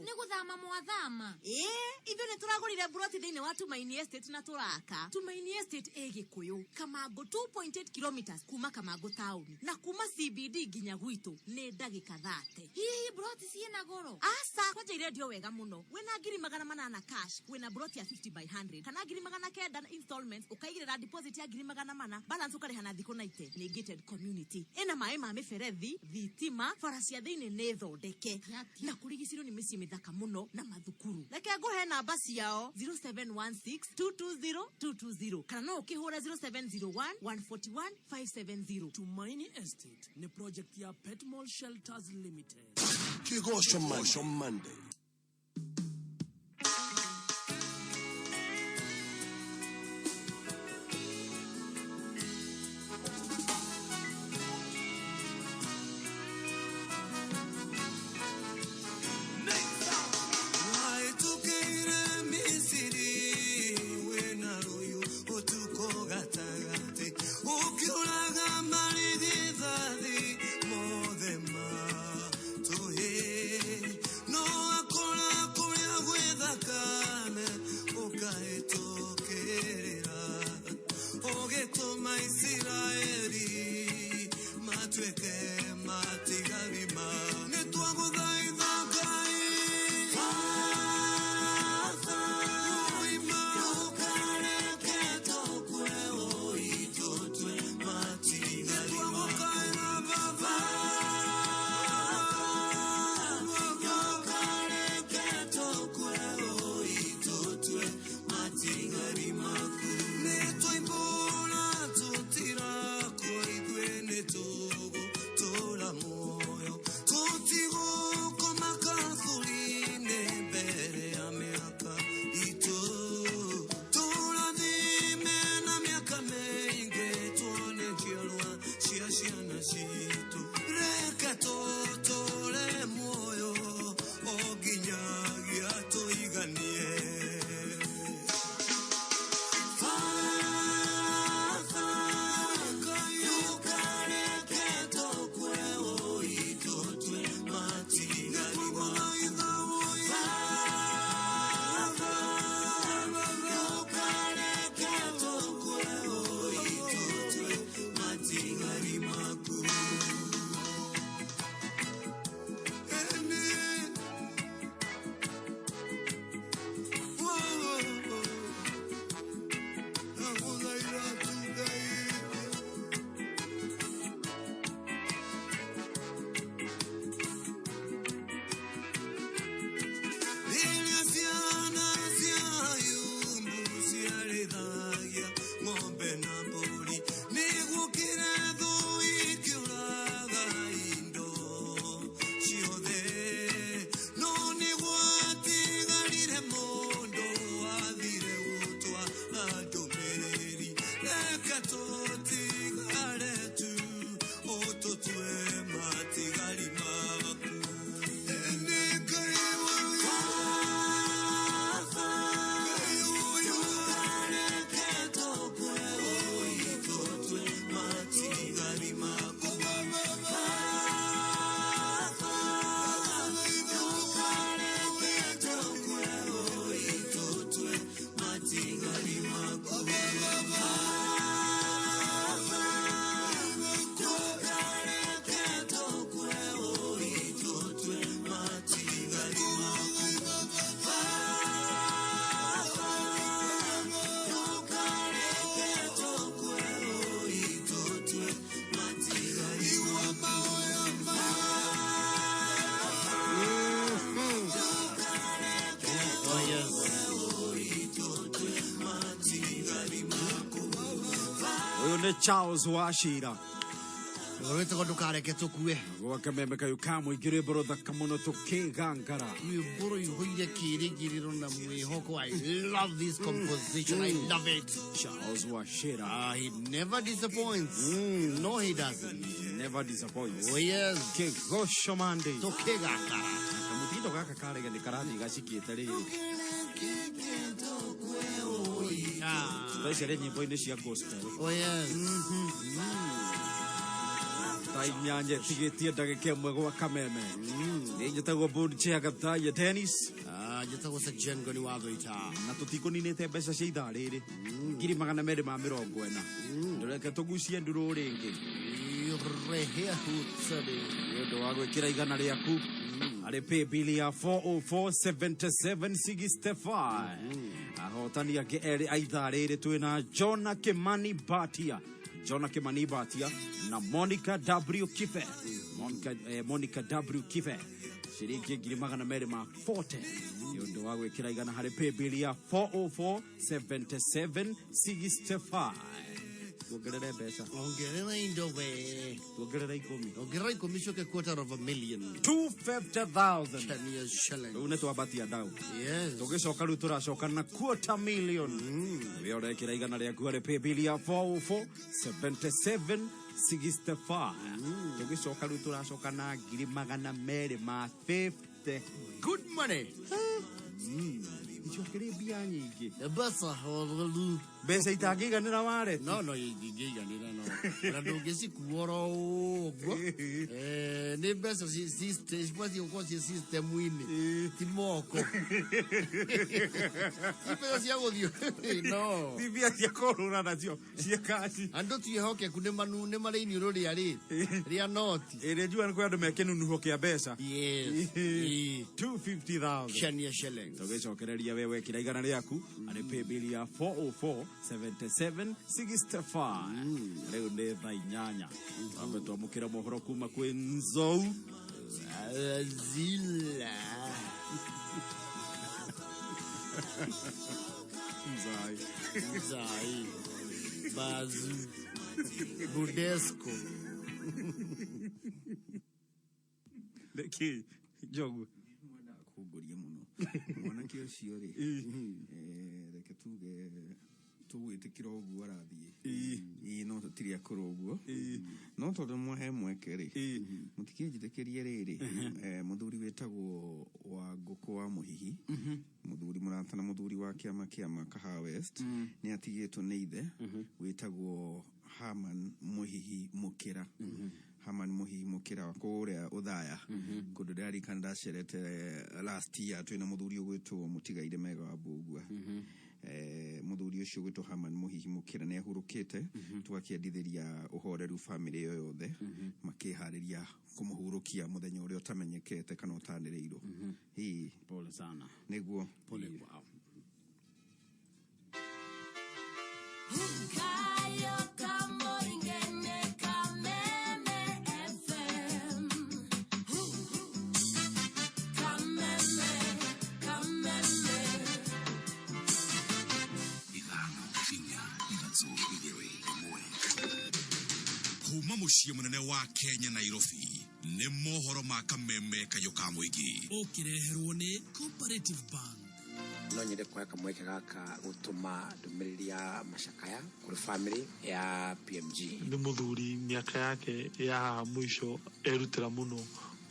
Nĩ gũthama mwathama? Ĩĩ, ithuĩ nĩ tũragũrire buroti thĩinĩ wa Tumaini Estate na tũraka. Tumaini Estate ĩ Gĩkũyũ, Kamango, 2.8 kilometers kuma Kamango town, na kuma CBD nginya gwitũ nĩ ndagĩka 30. Hihi buroti ciĩna goro? Aca, kwanja irendio wega mũno. Wĩna 800,000 cash, wĩna buroti ya 50 by 100, kana 900,000 installments, ũkaigĩrĩra deposit ya 400,000, balance ũkarĩha na thikũ 90. Nĩ gated community ĩna maĩ ma mĩberethi, thitima, bara cia thĩinĩ nĩ thondeke, na kũrigicĩrwo nĩ mĩciĩ mĩthaka mũno na mathukuru. Reke ngũhe namba ciao, 0716 220 220, kana no ũkĩhũre 0701 141 570. Tumaini Estate nĩ project ya Petmall Shelters Limited. Kigosho Monday. Waĩtũkĩire Misiri wĩna rũyũ ũtukũ gatagatĩ, ũkĩũraga marigithathi mothe ma tũhĩ, no akora kũrĩa gwĩ thakame ũkahĩtũkĩrĩra, ũgĩtũma Isiraeli matuĩke matigarima. Nĩ twagũthaitha Ngai Baba, ũima ũkareke tũkue ũitũtue matigarima. Nĩtwagũkaĩra Baba, ũkareke tũkue ũitũtue matigari maku. Nĩtwaimbũra tũtirakwo, ithuĩ nĩtũgũtũra muoyo. Tũtigare tu ũtũtue matigari maku. Nĩ Ngai Baba, ndũkareke tũkue ũitũtue matigari maku. Baba, ndũkareke tũkue ũitũtue matigari maku. Baba, ndũkareke tũkue ũitũtue matigari maku. Baba, ndũkareke tũkue ũitũtue matigari maku. Oh, yes. Ũyũ nĩ Charles Wachira. Rwĩtagwo ndũkareke tũkue. Gwa kameme kayũ ka mũingĩ rwĩmbo rũthaka mũno tũkĩgangara. Rwĩmbo rũihũire kĩĩrĩgĩrĩro na mwĩhoko. I love this composition. I love it. Charles Wachira. Ah, he never disappoints. No, he doesn't. Never disappoints. Oh, yes. Kĩgoco Monday. Tũkĩgangara. Kamũtindo gaka karege nĩ karathiĩ gacikĩte rĩrĩ. Thaa ici arĩ nyĩmbo-inĩ cia gospel. Oh, yes. Thaa inyanya ĩtigĩtie ndagĩka ĩmwe gwa kameme. Nĩ njĩtagwo Bond Chair Gathaiya Dennis. Ah, njĩtagwo Section Ngoni wa Thũita. Na tũtikũninĩte mbeca cia ithaa rĩrĩ. 240,000. Ndũreke tũgucie ndurũ rĩngĩ. Rehe hutsari. Nĩ ũndũ wa gwĩkĩra igana rĩaku harĩ paybill ya 4047765. Ahotani angĩ erĩ a ithaa rĩrĩ twĩna Jona Kimani Batia. Jona Kimani Batia na Monica W Kibe. Monica, Monica W Kibe ciringi 240,000 nĩ ũndũ wa gwĩkĩra igana harĩ paybill ya 4047765. Tuongerere mbeca. Ongerera indo we. Tuongerere ikũmi. Ongerera ikũmi coke quarter of a million. 250,000. Kenya shilling. Rĩu nĩ twambatia ndau. Yes. Tũgĩcoka rĩu tũracoka na quarter million. Wĩ ũrekĩra igana rĩaku harĩ paybill ya 4047765. Tũgĩcoka rĩu tũracoka na 250,000. Good money. Icio akĩrĩ mbia nyingĩ. Mbeca horeru. Mbeca itangĩiganĩra wallet. No, no, ingĩiganĩra no. Na ndũngĩcikua oro ũguo. Nĩ mbeca cibatiĩ gũkorwo ciĩ system-inĩ. Ti moko. Ti mbeca cia gũthiĩ. No. Ti mbia cia kũrũra nacio cia kaci. Andũ ti ehokeku nĩ manu nĩ marĩ iniũrũ rĩa rĩ rĩa noti. Ĩrĩa njuga nĩ kwĩ andũ me kĩnunuho kĩa mbeca. Yes. 250,000. Kenya shillings. Tũgĩcokereria we wekĩra igana rĩaku harĩ paybill ya 4047765. Rĩu nĩ thaa inyanya. Twambe twamũkĩre mohoro kuma kwĩ Nzou. Zila. Nzai. Nzai. Bazu. Budesco. Nĩkĩ Njogu? Kũngũria mũno mwanake ũcio rĩ, reke tuge tũgwĩtĩkĩra ũguo arathiĩ. Ĩĩ, no tũtirĩ akũrũ ũguo, no tondũ mwahe mweke rĩ, mũtikĩnjĩtĩkĩrie rĩrĩ, mũthuri wĩtagwo wa ngũkũ wa mũhihi, mũthuri mũrata na mũthuri wa kĩama kĩama Kahawa West, nĩ atigĩtwo nĩ ithe wĩtagwo Haman Mũhihi Mũkĩra. Haman Mũhihi Mũkĩra kũrĩa Ũthaya, kũndũ ndĩrarikana ndacerete last year twĩna mũthuri ũgwĩtwo Mũtigaire Mega wa Mbũgua. Mũthuri ũcio ũgwĩtwo Haman Mũhihi Mũkĩra nĩ ahurũkĩte, tũgakĩendithĩria ũhoreru famĩlĩ ĩyo yothe makĩharĩria kũmũhurũkia mũthenya ũrĩa ũtamenyekete kana ũtanĩrĩirwo. Ĩĩ. Pole sana. Nĩguo. Pole kwao. Kayo kamoingene Kameme FM. Kameme, Kameme. 5 4 3 2 1. Kuma mũciĩ mũnene wa Kenya Nairobi nĩ mohoro ma kameme kayũ ka mũingĩ. Ũkĩreherwo nĩ Cooperative Bank. No nyende kuoya kamweke gaka gutuma ndumiriri ya macakaya kuri family ya PMG. Nĩ mũthuri mĩaka yake ya haha mũico erutĩra mũno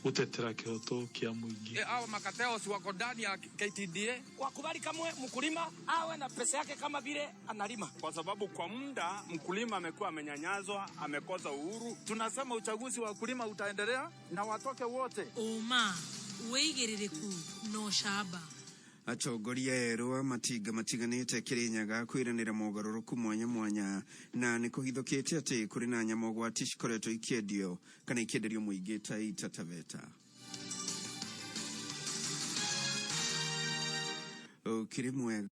gutetera kihoto kia muingi. Hawa makateos wako ndani ya KTDA. Wakubali kamwe mkulima awe na pesa yake kama vile analima, kwa sababu kwa muda mkulima amekuwa amenyanyazwa, amekosa uhuru. Tunasema uchaguzi wa wakulima utaendelea na watoke wote. Uma wigiririku no shaba. Atongoria erũ a matinga matiganĩte Kĩrĩnyaga kwĩranĩra mogarũrũku mwanya mwanya na nĩ kũhithũkĩte atĩ kũrĩ na nyama ũgwati cikoretwo ikĩendio kana ikĩenderio mũingĩ Taita Taveta. Ũkĩrĩ mwega.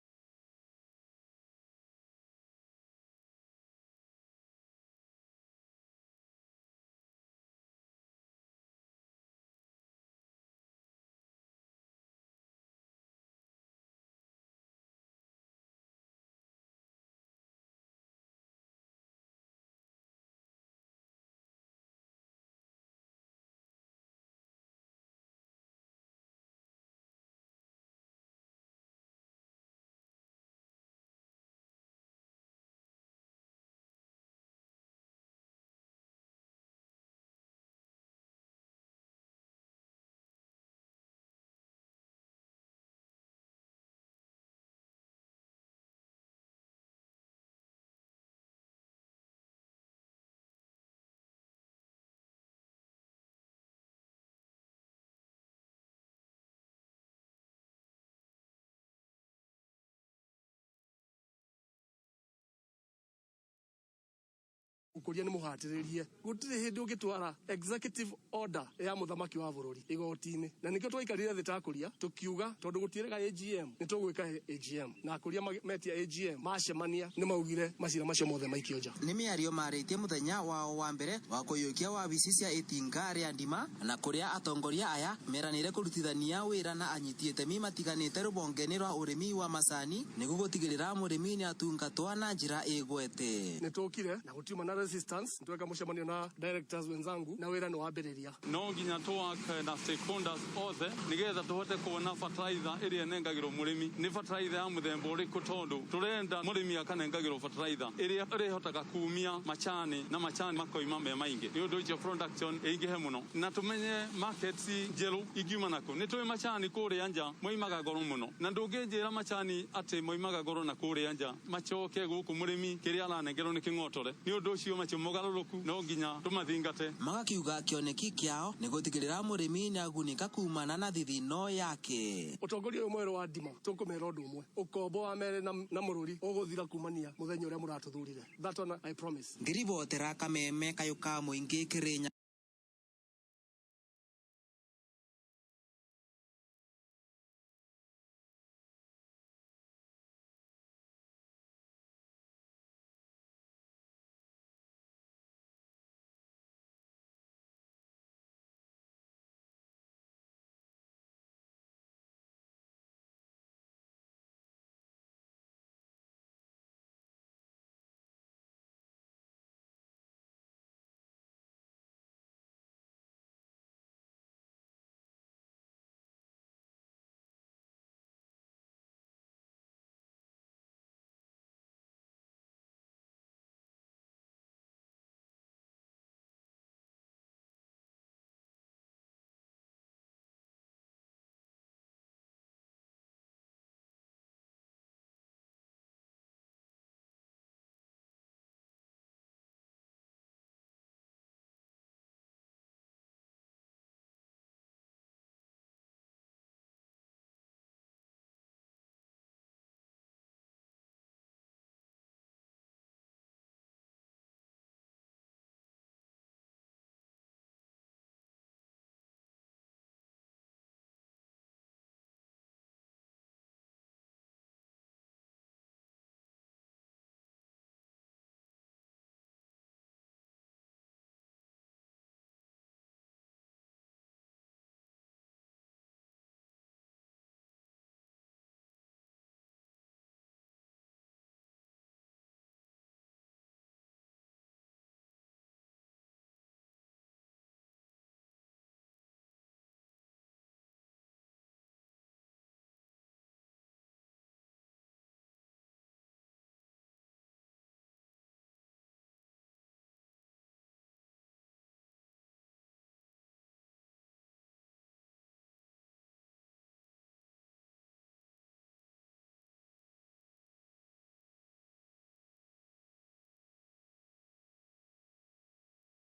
Ukuria ni muhatiririe gutire hindi ungitwara executive order ya muthamaki wa bururi igoti-ini, na nikio twaikarire thi takuria tukiuga tondu gutierega AGM ni tugwika AGM, na akuria metia AGM macemania ni maugire macira macio mothe maikio nja. Ni miario maritie muthenya wao wa mbere wa kuyukia wabici cia itinga ria ndima, na kuria atongoria aya meranire kurutithania wira na anyiti itemi matiganite rubonge-ini rwa urimi wa macani niguo gutigirira murimi ni atungatwa na njira igwete. Ni tukire na gutiuma na resistance tweka mucemanio na directors wenzangu na wira ni wambiriria. No nginya twake na stakeholders othe nigetha tuhote kuona fertilizer iria inengagirwo murimi ni fertilizer ya muthemba uriku, tondu turenda murimi akanengagirwo fertilizer iria irihotaga kumia macani na macani makoima me maingi, ni undu ucio production ingihe muno, na tumenye markets njeru ingiuma naku. Ni tui macani kuria nja moimaga goro muno, na ndunginjira macani ati moimaga goro na kuria nja macoke guku murimi kiria aranengerwo ni king'otore. Ni undu ucio macio mogarũrũku no nginya tũmathingate. Magakiuga kĩoneki kĩao nĩ gũtigĩrĩra mũrĩmi nĩagunĩka kumana na thithino yake. Ũtongoria ũyũ mwerũ wa ndima tũkũmera ũndũ ũmwe, ũkombo wa mere na mũrũri ũgũthira kumania mũthenya ũrĩa mũratũthurire. That one I promise. Ngĩribotera Kameme kayũ ka mũingĩ Kĩrĩnyaga.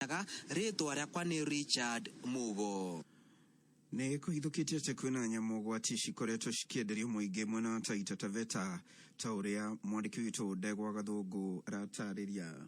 Kirinyaga, rĩtwa rĩakwa nĩ Richard Mugo. Nĩ kũhithũkĩte atĩ kwĩna nyamũ gwati cikoretwo cikĩenderio mũingĩ mwena wa Taita Taveta, ta ũrĩa mwandĩki witũ Ndegwa Gathũngũ aratarĩria.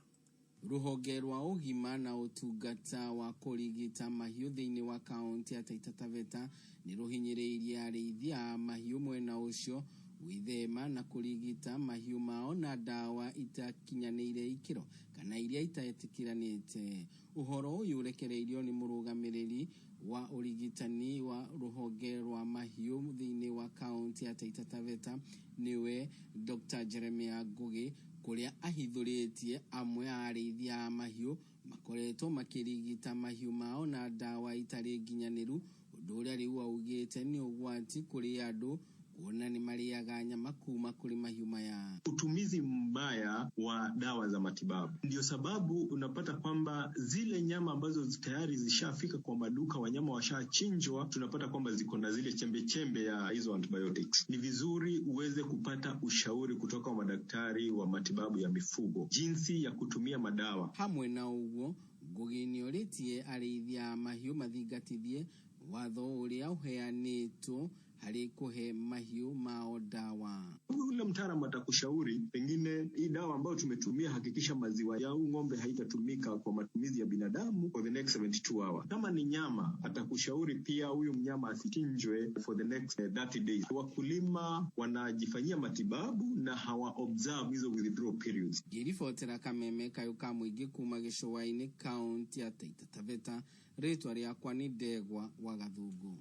Rũhonge rwa ũgima na ũtungata wa kũrigita mahiũ thĩinĩ wa kaunti ya Taita Taveta nĩ rũhinyĩrĩirie arĩithi a mahiũ mwena ũcio gwĩthema na kũrigita mahiũ mao na ndawa itakinyanĩire ikĩro kana iria itetĩkĩranĩte. Ũhoro ũyũ ũrekereirio nĩ mũrũgamĩrĩri wa ũrigitani wa rũhonge rwa mahiũ thĩinĩ wa kaunti ya Taita Taveta, nĩwe Dr. Jeremiah Ngugi, kũrĩa ahithũrĩtie amwe a arĩithi a mahiũ makoretwo makĩrigita mahiũ mao na ndawa itarĩ nginyanĩru, ũndũ ũrĩa rĩu augĩte nĩ ũgwati kũrĩ andũ kuona nĩ marĩaga nyama kuma kũrĩ mahiũ maya. Utumizi mbaya wa dawa za matibabu ndio sababu unapata kwamba zile nyama ambazo tayari zishafika kwa maduka, wanyama washachinjwa, tunapata kwamba ziko na zile chembe chembe ya hizo antibiotics. Ni vizuri uweze kupata ushauri kutoka kwa madaktari wa matibabu ya mifugo jinsi ya kutumia madawa. Hamwe na ũguo, Ngugi nĩorĩtie arĩithi a mahiũ mathingatithie watho ũrĩa ũheanĩtwo harĩ kũhe mahiũ mao dawa. Yule mtaalamu atakushauri pengine hii dawa ambayo tumetumia, hakikisha maziwa ya huu ng'ombe haitatumika kwa matumizi ya binadamu for the next 72 hours. Kama ni nyama, atakushauri pia huyu mnyama asichinjwe for the next 30 days. Wakulima wanajifanyia matibabu na hawa observe hizo withdrawal periods. Ngĩribotera kameme kayũ ka mũingĩ kuma gĩcũa-inĩ kaunti ya Taita Taveta, rĩtwa rĩakwa nĩ Ndegwa wa Gathungu.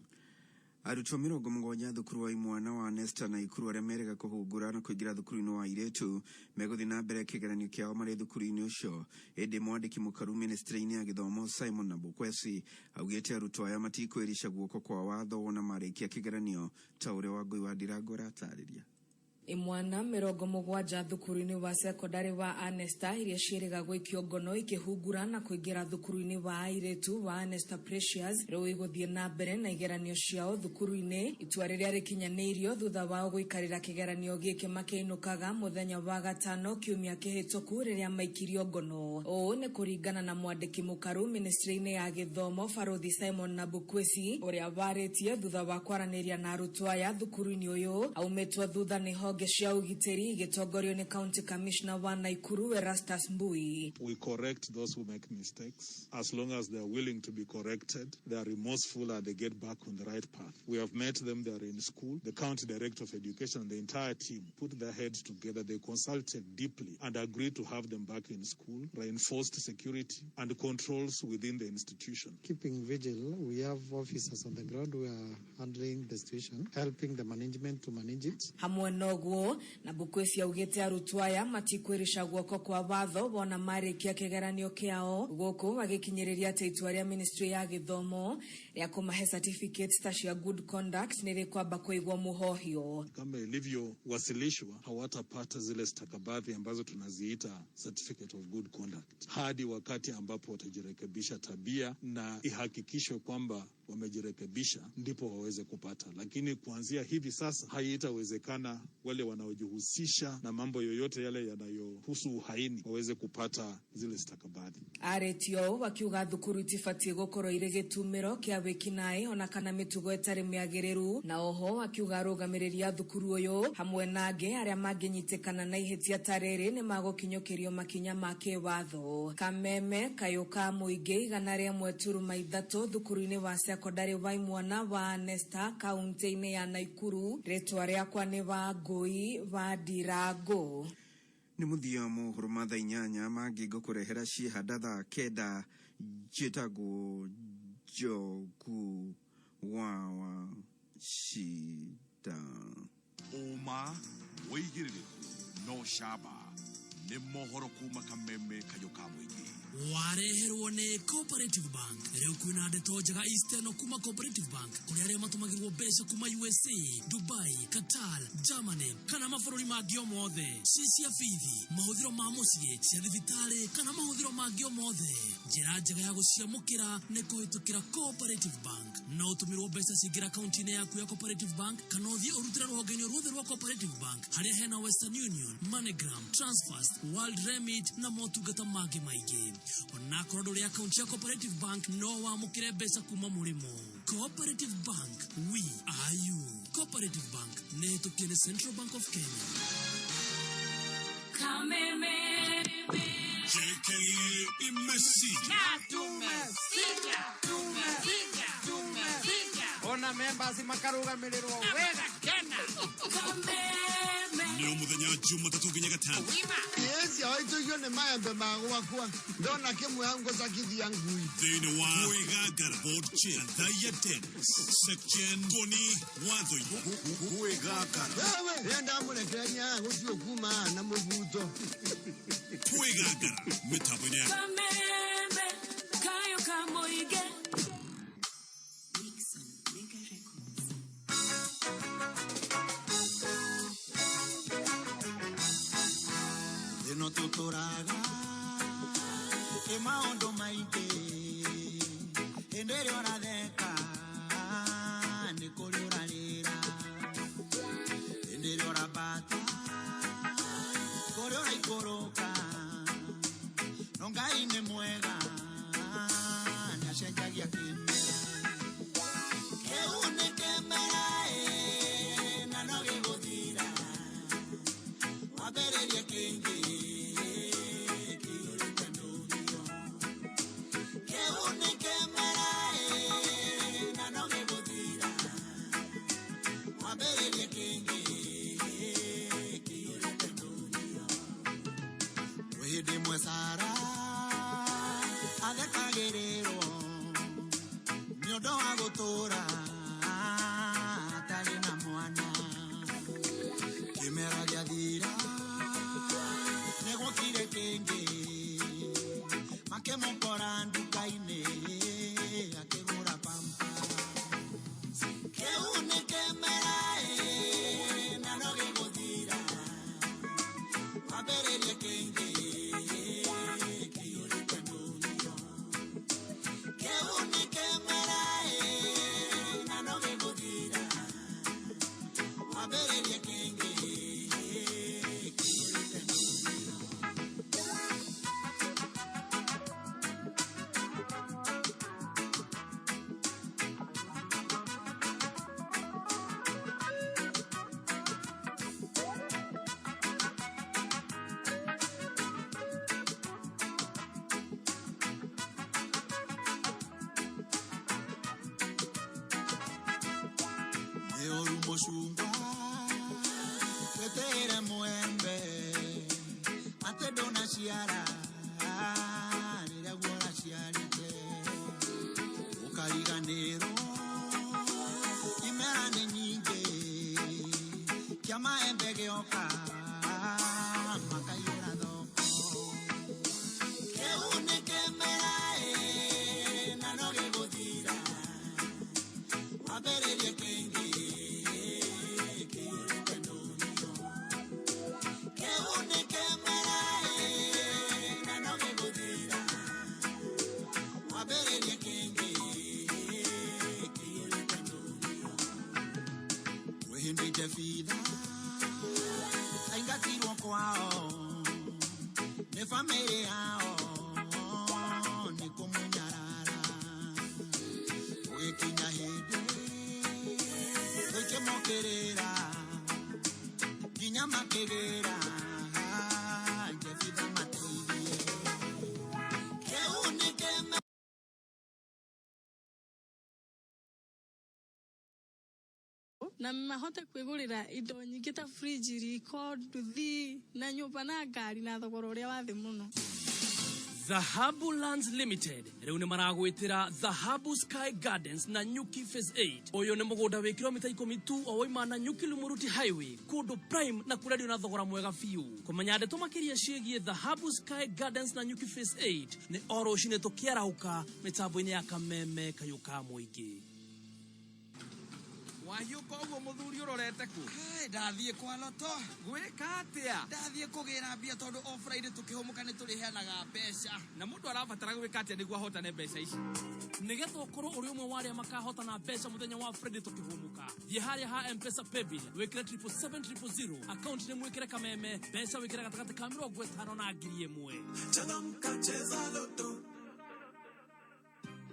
Arutwo 70 thukuru wa imwana wa Nesta na Ikuru arĩa merĩga kũhungura na kũingĩra thukuru-inĩ wa airĩtu megũthiĩ na mbere kĩgeranio kĩao marĩ thukuru-inĩ ũcio. Ĩndĩ mwandĩki mũkaru ministry-inĩ ya gĩthomo Simon Nabukwesi augĩte arutwo aya matikwĩrica guoko kwa watho wona marĩkia kĩgeranio, ta ũrĩa Wangũi wa Ndirango aratarĩria. Imwana 70 thukuru-inĩ wa sekondari wa Anesta iria ciĩrĩga gũikio ngono ikĩhungura na kũingĩra thukuru-inĩ wa airĩtu wa Anesta Precious rĩu igũthiĩ na mbere na igeranio ciao thukuru-inĩ, itua rĩrĩa rĩkinyanĩirio thutha wao gũikarĩra kĩgeranio gĩkĩ makĩinũkaga mũthenya wa gatano kiumia kĩhĩtũku rĩrĩa maikirio ngono. Ũũ nĩ kũringana na mwandĩki mũkaru ministry-inĩ ya gĩthomo Barothi Simon Nabukwesi ũrĩa warĩtie thutha wa kwaranĩria na arutwo aya thukuru-inĩ ũyũ aumĩtwo thutha nĩ honge cia ũgitĩri igĩtongorio nĩ County Commissioner wa Nakuru Erastus Mbui. We correct those who make mistakes as long as they are willing to be corrected, they are remorseful and they get back on the right path. We have met them, they are in school. The County Director of Education and the entire team put their heads together. They consulted deeply and agreed to have them back in school, reinforced security and controls within the institution. Keeping vigil, we have officers on the ground who are handling the situation, helping the management to manage it. Hamwe noguo na Bukwesi augĩte arutwo aya matikwĩrica guoko kwa watho wona marĩkia kĩgeranio kĩao, gũkũ agĩkinyĩrĩria atĩ itua rĩa ministry ya gĩthomo rĩa kũmahe certificates ta cia good conduct nĩ rĩkwamba kũigwo mũhohio. Kama ilivyowasilishwa, hawatapata zile stakabadhi ambazo tunaziita certificate of good conduct hadi wakati ambapo watajirekebisha tabia na ihakikishwe kwamba wamejirekebisha, ndipo waweze kupata. Lakini kuanzia hivi sasa haitawezekana wale wanaojihusisha na mambo yoyote yale yanayohusu uhaini waweze kupata zile stakabadhi. Aretio wakiuga thukuru itibatiĩ gũkorwo irĩ gĩtumĩro kĩa wĩkinaĩ ona kana mĩtugo ĩtarĩ mĩagĩrĩru, na oho akiuga arũgamĩrĩri a thukuru ũyũ hamwe na angĩ arĩa mangĩnyitĩkana na ihĩtia ta rĩrĩ nĩ magũkinyũkĩrio makinya ma kĩwatho. Kameme kayũ ka mũingĩ 101.3 thukuru-inĩ wa sekondari wa imwana wa Nesta kaunti-inĩ ya Nakuru, rĩtwa rĩakwa nĩ Wangũi wa Ndirango. Nĩ mũthia mohoro ma thaa 8 mangĩ ngũkũrehera ciĩhanda thaa 9. Njĩtagwo Njogu wa Wacida. Ũma wĩigĩrĩrĩku no camba nĩ mohoro kuma kameme kayũ ka mũingĩ. Wareherwo nĩ Cooperative Bank. Rĩu kwĩna ndeto njega Eastern kuma Cooperative Bank kũrĩa arĩa matũmagĩrwo mbeca kuma USA, Dubai, Qatar, Germany kana mabũrũri mangĩ o mothe, ci cia bithi, mahũthĩro ma mũciĩ, cia thibitarĩ kana mahũthĩro mangĩ o mothe. Njĩra njega ya gũciamũkĩra nĩ kũhĩtũkĩra Cooperative Bank. No ũtũmĩrwo mbeca cingĩra akaunti-inĩ yaku ya Cooperative Bank kana ũthiĩ ũrutĩre rũhonge-inĩ ruothe rwa Cooperative Bank harĩa hena Western Union, MoneyGram, Transfast, World Remit na motungata mangĩ maingĩ. Onakorwo ndũrĩ akaunti ya Cooperative Bank no wamũkĩre mbeca kuma mũrĩmo. Cooperative Bank, we are you. Cooperative Bank nĩ hĩtũkie nĩ Central Bank of Kenya. Kameme. JKA imesija. Tumesija. Tumesija. Tumesija. Ona members makarugamĩrĩrwo wega kena. Kameme. Nĩ o mũthenya Jumatatũ nginya Gatano. Yes, aitũigio nĩ maembe ma gwakwa ndona kĩmwe hau ngũcakithia ngui. Thĩinĩ wa Kwĩgangara Board Chair Thaiya Dennis Section Tony Watho Kwĩgangara. Wewe rĩrĩa ndamũrekereria haha gũtirĩ ũkuma haha na mũbuto. Kwĩgangara mĩtambo-inĩ ya Kameme. Kayo kamoige. Ĩno tũtũraga ĩ maũndũ maingĩ hĩndĩ ĩrĩa ũratheka nĩ kũrĩ ũrarĩra hĩndĩ ĩrĩa ũrambata kũrĩ ũraikũrũka no Ngai nĩ mwega nĩ acenjagia kĩmera kĩu nĩ kĩmera ĩ na no gĩgũthira wambĩrĩrie kĩngĩ kĩiyũrĩte ndũhiũ kĩu nĩ kĩmera ĩ na no gĩgũthira wambĩrĩrie kĩngĩ kĩiyũrĩte ndũhiũ kwĩ hĩndĩ ĩmwe Sara athekagĩrĩrwo nĩ ũndũ wa gũtũũra atarĩ na mwana kĩmera gĩathira nĩ gwokire kĩngĩ makĩmũkora nduka-inĩ akĩgũra pampa kĩu nĩ kĩmera ĩ na no gĩgũthira wambĩrĩrie kĩngĩ kĩiyũrĩte ndũhiũ kĩu nĩ kĩmera ĩ na no gĩgũthira wambĩrĩrie kĩngĩ kĩiyũrĩte ndũhiũ. Nĩ ũru mũcungwa tweteire mwembe atĩ ndũnaciara rĩrĩa guo ũraciarĩte ũkariganĩrwo imera nĩ nyingĩ kĩa maembe gĩoka makaiyũra thoko kĩu nĩ kĩmera ĩ na no gĩgũthira wambĩrĩrie kĩngĩ kĩiyũrĩte ndũhiũ kĩu nĩ kĩmera ĩ na no gĩgũthira wambĩrĩrie kĩngĩ kĩiyũrĩte ndũhiũ kwĩ hĩndĩ Jebitha aingatirwo kwao nĩ bamĩrĩ yao nĩ kũmũnyarara ũgĩkinya hĩndĩ tũikĩmũkĩrĩra nginya makĩgĩra Jebitha mateithie kĩu nĩ kĩmera. Na mahote kwĩgũrĩra indo nyingĩ ta fridge, riko, nduthi na nyũmba na ngari na thogora ũrĩa wa thĩ mũno. Dhahabu Lands Limited rĩu nĩ maragwĩtĩra Dhahabu Sky Gardens na Nyuki Phase 8. Ũyũ nĩ mũgũnda wĩ kilomita 10 tu o waima na Nyuki Lumuruti Highway, kũndũ prime na kũrendio na thogora mwega biũ. Kũmenya ndeto makĩria ciĩgiĩ Dhahabu Sky Gardens na Nyuki Phase 8 nĩ o rũcinĩ tũkĩarahũka mĩtambo-inĩ ya Kameme Kayũ ka Mũingĩ. Wahiũka ũguo mũthuri ũrorete kũ? Ndathiĩ kwa loto. Gwĩka atĩa? Ndathiĩ kũgĩra mbia tondũ o Friday tũkĩhũmũka nĩ tũrĩheanaga mbeca. Na mũndũ arabatara gwĩka atĩa nĩguo ahotane mbeca ici? Nĩgetha ũkorwo ũrĩ ũmwe wa arĩa makahotana mbeca mũthenya wa Friday tũkĩhũmũka, thiĩ harĩa ha Mpesa paybill wĩkĩre 777 000, akaunti nĩ mwĩkĩre kameme, mbeca wĩkĩre gatagatĩ ka 50 na 1,000. Changamka, cheza loto.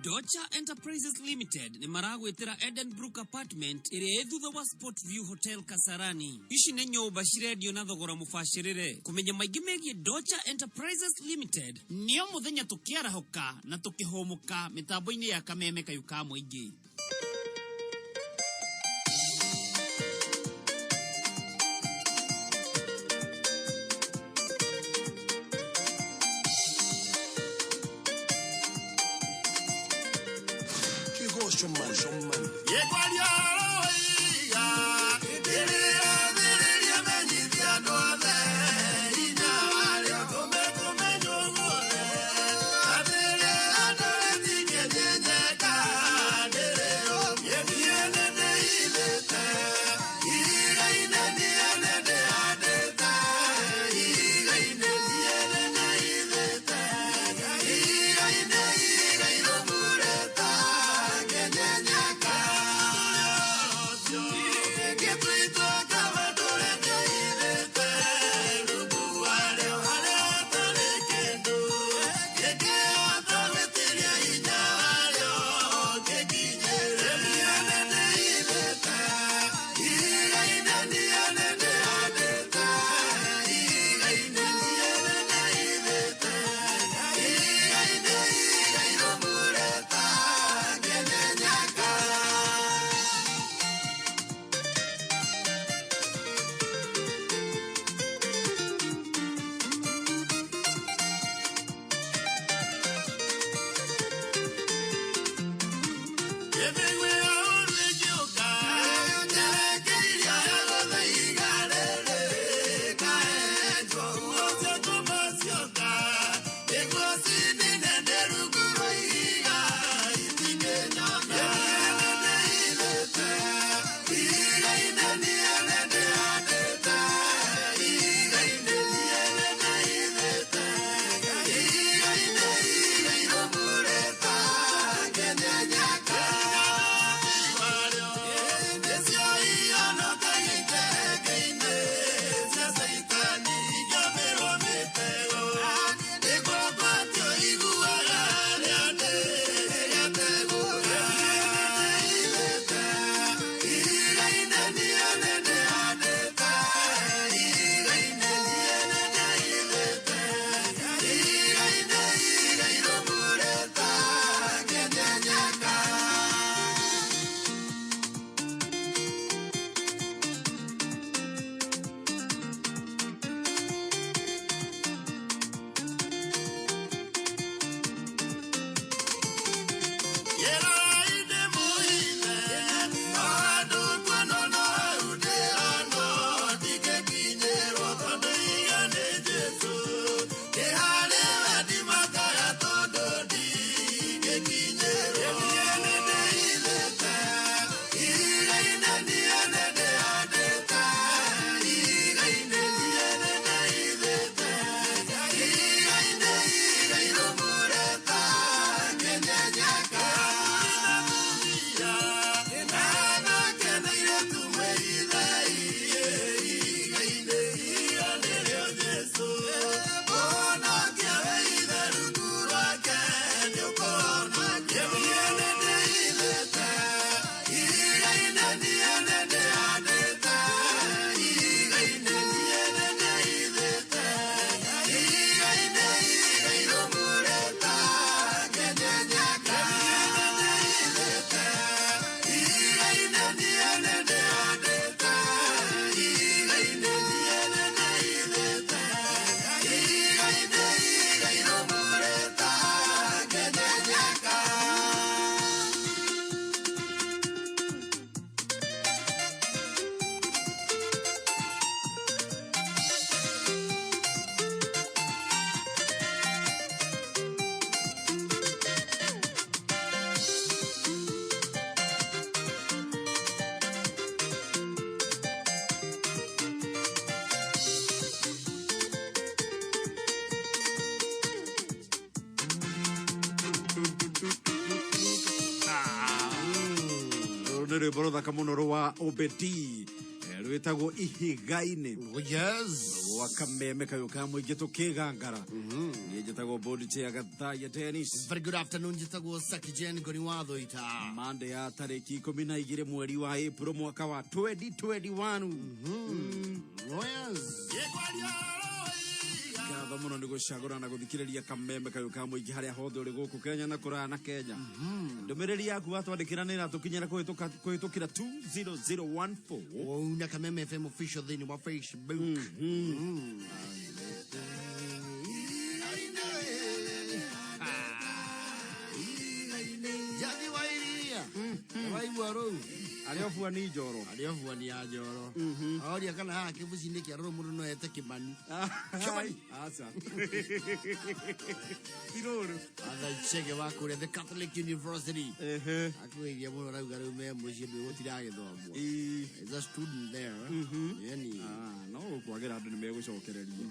Docha Enterprises Limited nĩ maragwĩtĩra Edenbrook Apartment ĩrĩa ĩ thutha wa Sport View Hotel Kasarani. Ici nĩ nyũmba cirendio na thogora mũbacĩrĩre. Kũmenya maingĩ megiĩ Docha Enterprises Limited nĩo mũthenya tũkĩarahũka na tũkĩhũmũka mĩtambo-inĩ ya kameme kayũ ka mũingĩ. Rũrũ nĩ rwĩmbo rũthaka mũno rwa Obedi, rwĩtagwo Ihiga-inĩ. Yes. Rwa kameme kayũ ka mũingĩ tũkĩgangara. Niĩ njĩtagwo Board Chair Gathaiya Dennis. Very good afternoon, njĩtagwo Saki Jen Ngoni wa Thũita. Mande ya tarĩki 12 mweri wa April mwaka wa 2021. Oh yes. Ngatho mũno nĩ gũcagũra na gũthikĩrĩria kameme kayũ ka mũingĩ harĩa hothe ũrĩ gũkũ Kenya na kũraya na Kenya. Ndũmĩrĩri yaku watwandĩkĩra nĩ ĩratũkinyĩra kũhĩtũkĩra 20014. Ona Kameme FM official thĩinĩ wa Facebook. Jathi wa iria. Waigua rũu. Arĩa obua ni njoro. Arĩa obua ni ya njoro. Oria kana haha kĩbuci-inĩ kĩa rũrũ mũndũ no ete Kĩmani. Kĩmani. Aca. Ti rũrũ. Arthur Chege wa kũrĩa The Catholic University. Akugeithia mũno arauga rĩu me mũciĩ ndwĩ gũtiragĩthomwo. Is a student there. Yani. No gũkwagĩra andũ nĩ megũcokereria.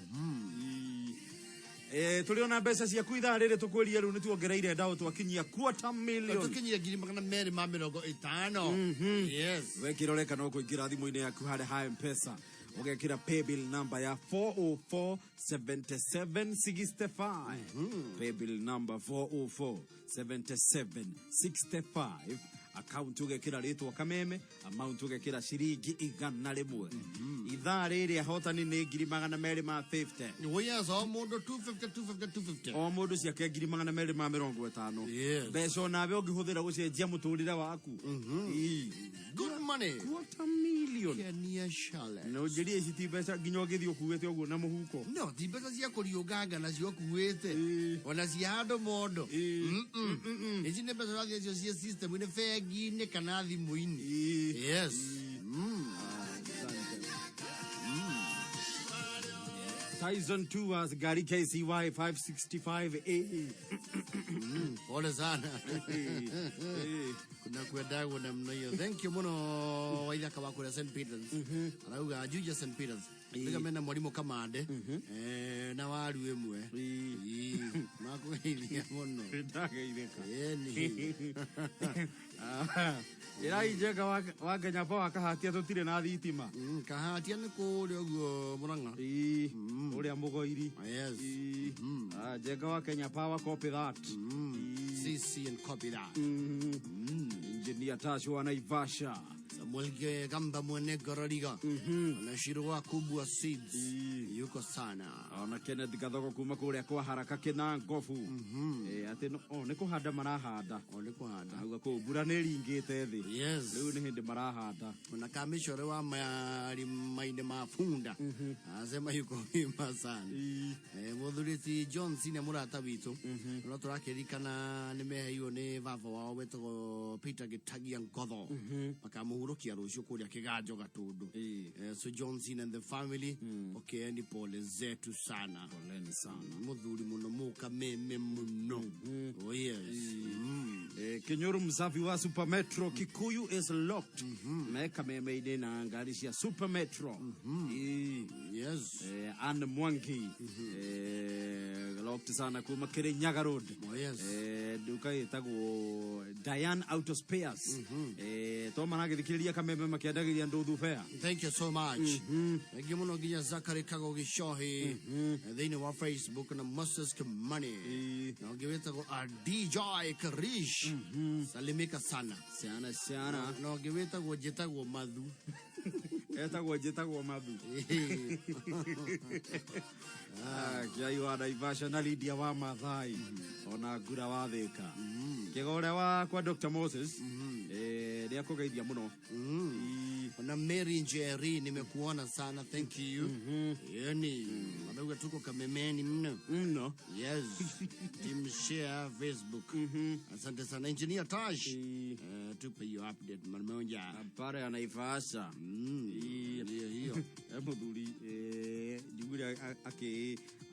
Tũrĩ ona mbeca ciaku ithaa rĩrĩ tũkwĩrie rĩu nĩ tuongereire ndaũ twakinyia quarter million. Tũkinyire 250,000. Yes. Wekĩra ũreka no kũingĩra thimũ-inĩ yaku harĩa ha M-Pesa ũgekĩra paybill number ya 4047765. Paybill number 4047765. Account ũgekĩra rĩtwa Kameme, amount ũgekĩra ciringi 100. Ithaa rĩrĩ ahotani nĩ 250,000. Oh yes, o mũndũ 250 250 250. O mũndũ ciake 250,000. Yes. Mbeca onawe ũngĩhũthĩra gũcenjia mũtũrĩre waku. Ii. Good money. Quarter million. Kenia Charlotte. Na ũnjĩrie ici ti mbeca nginya ũngĩthiĩ ũkuĩte ũguo na mũhuko. No, ti mbeca cia kũriũnganga nacio ũkuĩte. Ona cia handũ mondo. Ici nĩ mbeca ũrathiĩ nacio cia system-inĩ, bengi-inĩ kana thimũ-inĩ. Yes. Tyson 2 was gari KCY 565A. Pole sana. Kuna kwendagwo namna hiyo. Thank you mũno waithaka wa kũrĩa St Peters. Arauga Juja St Peters. Ndiga mena mwalimu Kamande. Na waru ĩmwe. Makũgeithia mũno. Ndageithĩka. Ĩni. Ĩrai Njenga wa Kenya Power Kahatia tũtirĩ na thitima. Kahatia nĩ kũrĩa ũguo Mũrang'a. Ũrĩa Mũgoiri. Yes. Njenga wa Kenya Power, copy that. CC and copy that. Engineer Tash wa Naivasha. Samuel Gamba mwene Gororiga. Na Shiro wa Kubwa Seeds. Yuko sana. Ona Kenneth Gathogo kuma kũrĩa kwa Haraka kĩna Ngobu. Atĩ nĩ kũhanda marahanda. Nĩ kũhanda. Auga kũu mbura nĩ ĩringĩte thĩ. Yes. Rĩu nĩ hĩndĩ marahanda. Ona kamĩcore wa marima-inĩ ma bunda. Anasema yuko wima sana. Mũthuri ti John Cena mũrata witũ. No tũrakĩririkana nĩ meheirwo nĩ baba wao wetagwo Peter Gĩtagia Ngotho. Makamũhurũkia rũciũ kũrĩa Kĩganjo Gatũndũ. So John Cena and the family, pokeeni pole zetu sana. Poleni sana. Mũthuri mũno mũkameme mũno. Oh yes. Kinyuru msafi wa Super Metro Kikuyu is locked. Me kameme-inĩ na ngari cia Super Metro. Yes. Anne Mwangi. Locked sana kuma Kirinyaga Road. Oh yes. Nduka ĩtagwo Diane Auto Spares. To maragĩthikĩrĩria kameme makĩendagĩria andũ thubea. Thank you so much. Thank you mũno nginya Zachary Kago Gichohi thĩinĩ wa Facebook na Moses Kimani na ũngĩ wĩtagwo DJ Karish. Salimika sana. Sana sana. Na ũngĩ wĩtagwo njĩtagwo Mathu. Etagwo njĩtagwo Mathu. Kĩai wa Naivasha na Lydia wa Mathai ona Ngura wa Thĩka. Kĩgore wa kwa Dr. Moses nĩ akũgeithia mũno. Na Mary Njeri nimekuona sana, thank you. Yani arauga tuko kamemeni mno. Mno. Yes. Team share Facebook. Asante sana Engineer Tash. Tupe hiyo update mara moja. Pare ya Naivasha. Ndio hiyo. E mũthuri njiguire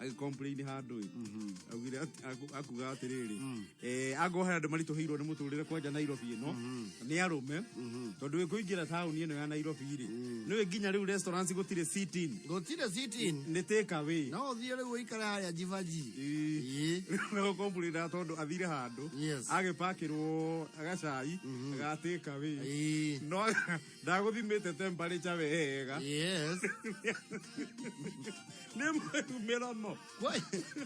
agĩ-complain handũ ĩ. Augire akuga atĩrĩrĩ, angorwo he andũ maritũhĩirwo nĩ mũtũrĩre kwanja Nairobi ĩno nĩ arũme, tondũ wĩ kũingĩra taũni ĩno ya Nairobi rĩ, nĩwĩ nginya rĩu restaurants gũtirĩ sit-in. Gũtirĩ sit-in. Nĩ take away. No ũthiĩ rĩu ũikare harĩa jibaji. Gũkomplaina tondũ athire handũ agĩpakĩrwo gacai ga take away, no ndagũthimĩte temperature wega. Yes. Nĩ mĩromo.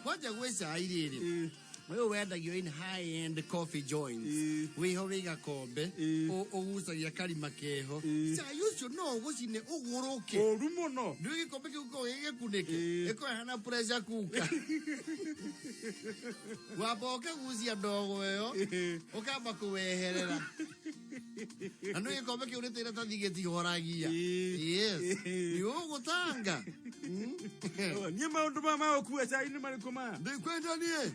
Kwanja gwĩ cai rĩrĩ ũyũ wendagio in high end coffee joints, wĩho wĩ gakombe ũgucagia karima keho, cai ũcio no ũgũcine ũgũrũke. Ũru mũno. Ndũĩ gĩkombe kĩu gĩkoragwo gĩ gĩkunĩke, ĩkoragwo ĩhana pressure cooker. Wamba ũkagucia ndogo ĩyo, ũkamba kũweherera, na nĩ gĩkombe kĩu nĩ iratathi gĩtihoragia. Yes, nĩ ũgũtanga. Niĩ maũndũ ma magũkua cai nĩ marĩkũ maya? Ndikwenda niĩ.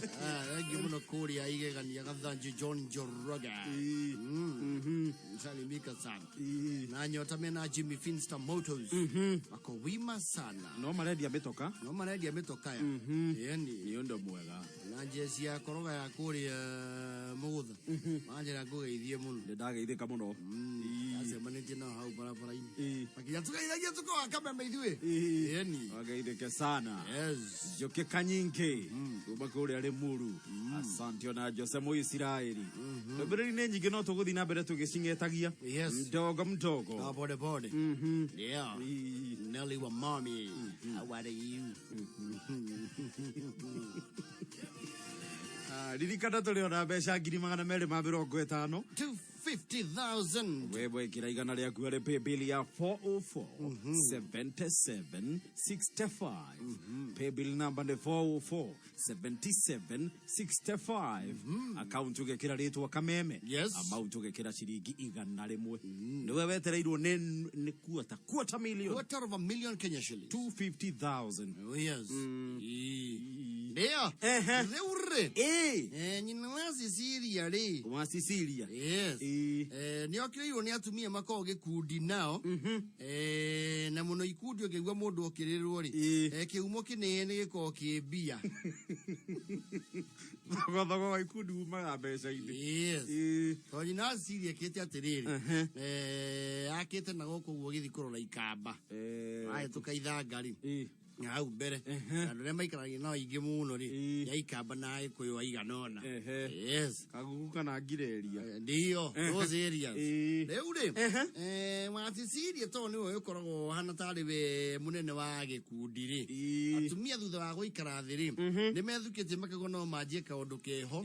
Thengiũ mũno kũrĩa igegania Gathanji John Njoroge. Salimika sana na nyota mena Jimmy Finster Motors wako wima sana. No marendia mĩtoka. No marendia mĩtoka ya yani. Nĩ ũndũ mwega. Na njeci ya koroga ya kũrĩa mũgũtha manjĩra ngũgeithie mũno. Nĩ ndageithĩka mũno. Acemanĩtie nao hau barabara-inĩ makinya tũgeithagia tũkoa kameme ithuĩ yani. Wageithĩke sana. Yes. Njoke Kanyingi kuma kũrĩa Limuru, asante ona Jose Mũisiraeli. Ndũmĩrĩri nĩ nyingĩ no tũgũthiĩ na mbere tũgĩcing'etagia. Yes. Mdogo mdogo. Ah, pole pole. Yeah. Nelly wa mommy. How are you? Ah, ririkana tũrĩ ona mbeca 250,000. 250,000. Wewe ĩkĩra 100 rĩaku harĩ paybill ya 404 77 65. Paybill number nĩ 404 77 65. Account ũgekĩra rĩtwa Kameme. Yes. Amount ũgekĩra ciringi 100. Nĩwe wetereirwo nĩ quarter million. Quarter of a million Kenya shillings. 250,000. Oh, yes. Ndio. Rĩu rĩ. Nyina wa Cecilia rĩ. Wa Cecilia. Yes. Nĩ okĩrĩirwo nĩ atumia makoragwo gĩkundi nao. Na mũno ikundi ũngĩigua mũndũ okĩrĩrwo rĩ, kĩhumo kĩnene gĩkoragwo kĩ mbia. Thogothogo wa ikundi umaga mbeca-inĩ. Yes. Tondũ nyina wa Cecilia ekĩte atĩrĩrĩ, akĩte na gũkũ ũguo gĩthiĩ kũrora ikamba. Ahĩtũka ithanga rĩ, na hau mbere andũ arĩa maikaranagia nao aingĩ mũno rĩ, ya ikamba na agĩkũyũ aigana ũna. Yes. Kagugu kana ngireria. Ndio, those areas. Rĩu rĩ, wa Cecilia tondũ nĩwe ũkoragwo ũhana tarĩ we mũnene wa gĩkundi rĩ, atumia thutha wa gũikara thĩ rĩ, nĩ methukĩtie makauga no manjie kaũndũ keho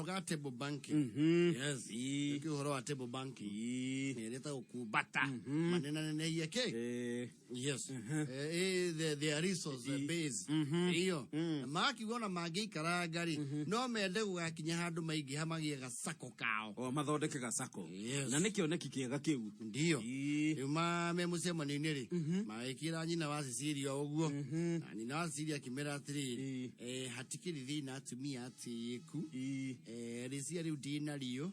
ga table banking. Yes. Nĩkĩo ũhoro wa table banking. Ĩrĩa kumbata manenanenehie kĩ. Yes. Their resource base iyo na makiuga ona mangĩikaranga rĩ, no mende gũgakinya handũ maingĩha magĩe gacako kao. O mathondeke gacako. Yes. Na nĩ kĩoneki kĩega kĩu. Ndio. Rĩu me mũcemanio-inĩ rĩ, magĩkĩra nyina wa Cecilia ũguo, na nyina wa Cecilia akĩmera atĩrĩrĩ, hatikĩrĩ thĩna atumia atĩĩku, rĩciria rĩu ndĩnarĩo,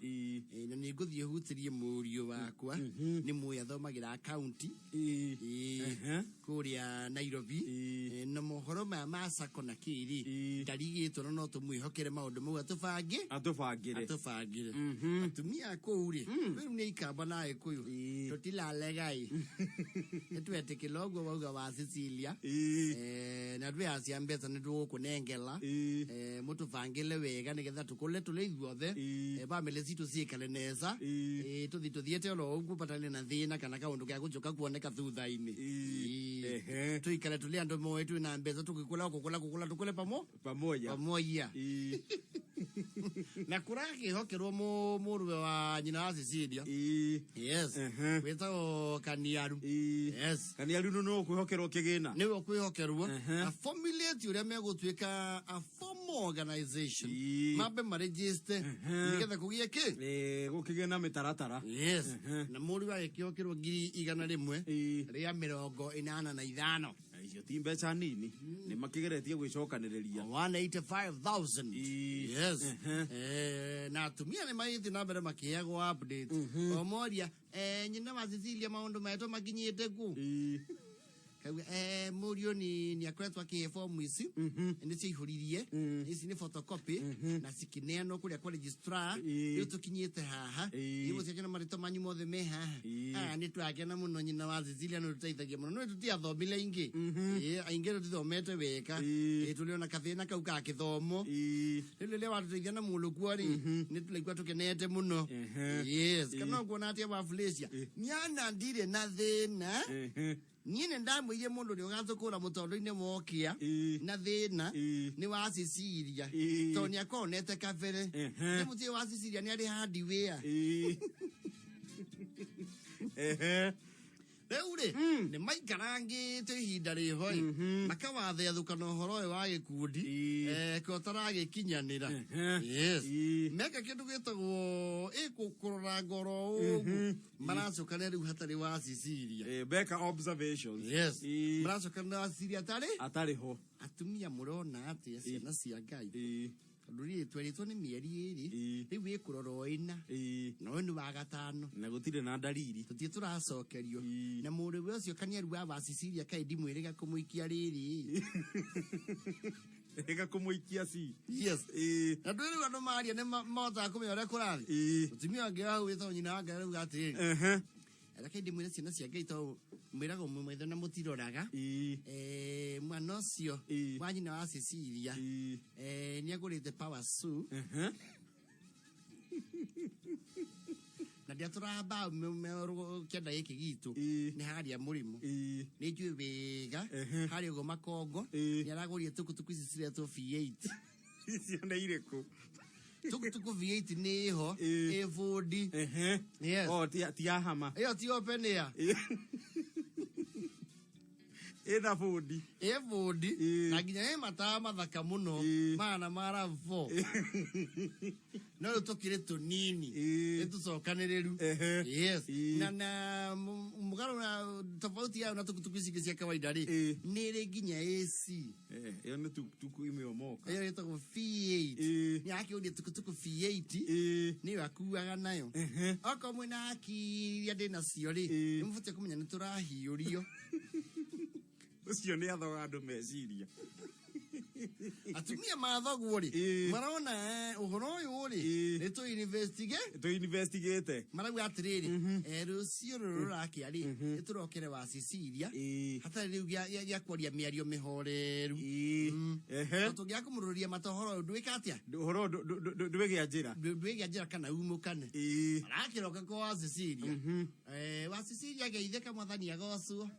na nĩ ngũthiĩ hutĩrie mũriũ wakwa nĩ mũĩ athomagĩra akaunti kũrĩa Nairobi, na mohoro maya ma sako na kĩrĩ ndarigĩtwo, na no tũmwĩhokere maũndũ mau atũbange. Atũbangĩre. Atũbangĩre. Atumia a kũu rĩ, rĩu nĩ ikamba na agĩkũyũ tũtiralegai, nĩtwetĩkĩra ũguo wauga wa Cecilia, na twĩacia mbeca nĩ tũgũkũnengera, mũtũbangĩre wega nĩgetha tũkũre tũrĩ ithuothe, bamĩrĩ citũ ciĩkare neza, tũthi tũthiĩte oro ũguo batarĩ na thĩna kana kaũndũ gĩa gũcoka kuoneka thutha-inĩ. Tuikare tũrĩ andũ moĩ twĩna mbeca tũgĩkũra gũkũra gũkũra tũkũre pamoja pamoja. Na kũrakĩhokerwo mũrũwe wa nyina wa Cecilia. Yes. Wĩtagwo Kaniaru. Yes. Kaniaru nĩ ũkwĩhokerwo kĩgĩna. Nĩwe ũkwĩhokerwo a formulate ũrĩa megũtuĩka a formal organization, mambe maregister nĩgetha kũgĩe kĩ. Gũkĩgĩe na mĩtaratara. Yes. Na mũriũ agĩkĩhokerwo 185,000. Icio Icio ti mbeca nini, nĩ makĩgeretie gwĩcokanĩrĩria. 185,000. Yes. Na atumia nĩ magĩthiĩ na mbere makĩheagwo update o moria, nyina wa Cecilia, maũndũ maitũ makinyĩte ku? Kauga, mũriũ ni nĩ akoretwo akĩhe fomu ici, nĩ ciaihũririe, ici nĩ photocopy na cikineanwo kũrĩa kwa registrar. Rĩu tũkinyĩte haha, ibu ciake na marĩtwa manyu mothe me haha. Ah, nĩ twakena mũno, nyina wa Cecilia, nĩ tũteithagia mũno, nĩ tũtiathomire aingĩ. Aingĩ tũtithomete wega. Tũrĩ ona kathĩna kau ka gĩthomo. Rĩu rĩrĩa watũteithia na mũlũkuo rĩ, nĩ tũraigua tũkenete mũno. Yes, kana ũkuona atĩa wa Felicia? Niana ndirĩ na thĩna. Niĩ nĩ ndamwĩire mũndũ ũrĩa ũgatũkũra mũtondo-inĩ wokia na thĩna nĩ wa Cecilia, tondũ nĩ akonete kabere. Nĩ mũciĩ wa Cecilia nĩ arĩ hardware. Rĩu rĩ, nĩ maikarangĩte ihinda rĩho ĩ, makawathethũkana ũhoro ũyũ wa gĩkundi ko ũtaragĩkinyanĩra. Yes, meka kĩndũ gĩtagwo ĩ kũrora ngoro ũguo, maracokanĩra rĩu hatarĩ wa Cecilia. Beka observations. Yes, maracokanĩra wa Cecilia atarĩ atarĩ ho. Atumia, mũrona atĩa, ciana cia Ngai? Tondũ rĩrĩ twerĩtwo nĩ mĩeri 2, rĩu ĩkũrora o 4, na ũyũ nĩ wa gatano. Na gũtirĩ na ndariri. Tũtirĩ tũracokerio na mũrĩwe ũcio kaniaru wa Cecilia, kaĩ ndimwĩrĩga kũmũikia rĩrĩ. Ĩga kũmũikia ci. Yes, na ndũĩ rĩu andũ maria nĩ mahotaga kũmenya ũrĩa kũrathiĩ. Mũtumia ũngĩ hau wĩtagwo nyina wa Ngai arauga atĩrĩrĩ, reke ndĩmwĩre, ciana cia Ngai, tondũ mwĩragwo mwĩ maitho na mũtiroraga. Mwana ũcio wa nyina wa Cecilia nĩ agũrĩte power saw na ndiatũraga mbaũ kĩanda gĩkĩ gitũ, nĩ harĩa mũrĩmo, nĩ njũĩ wega harĩa ũguo makongo, nĩ aragũrire tukutuku ici ciretwo V8. Icio nĩ irĩkũ? Tukutuku V8 nĩ ĩho ĩ bũndi. Yes. Oh, ti ya hama. Ĩyo ti open air. Ĩna bũndi. Ĩ bũndi na nginya ĩ matawa mathaka mũno mana ma RAV4, no rĩu tũkĩrĩ tũnini, nĩ tũcokanĩrĩru. Yes, na mũgarũ na tofauti yayo na tukutuku ici ingĩ cia kawaida rĩ, nĩ ĩrĩ nginya AC. Ĩyo nĩ tukutuku imeomoka. Ĩyo ĩtagwo V8, nĩ akĩũria tukutuku V8 nĩyo akuaga nayo. Okorwo mwĩna akiri iria ndĩ nacio rĩ, nĩ mũbatiĩ kũmenya nĩ tũrahiũrio. Ũcio nĩ athoga andũ meciria. Atumia mathogwo rĩ, marona ũhoro ũyũ rĩ, nĩ tũ investigate. Tũ investigate. Marauga atĩrĩrĩ, rũciũ rũrũ rũrakĩa rĩ, nĩ tũrokere wa Cecilia hatarĩ rĩu gĩa kwaria mĩario mĩhoreru. Tondũ tũngĩaga kũmũrũria mata ũhoro ũyũ ndwĩka atĩa? Ũhoro ndwĩgĩa njĩra. Ndwĩgĩa njĩra kana umũkane. Marakĩroka kwa wa Cecilia. Wa Cecilia, geithĩka, mwathani agocwo.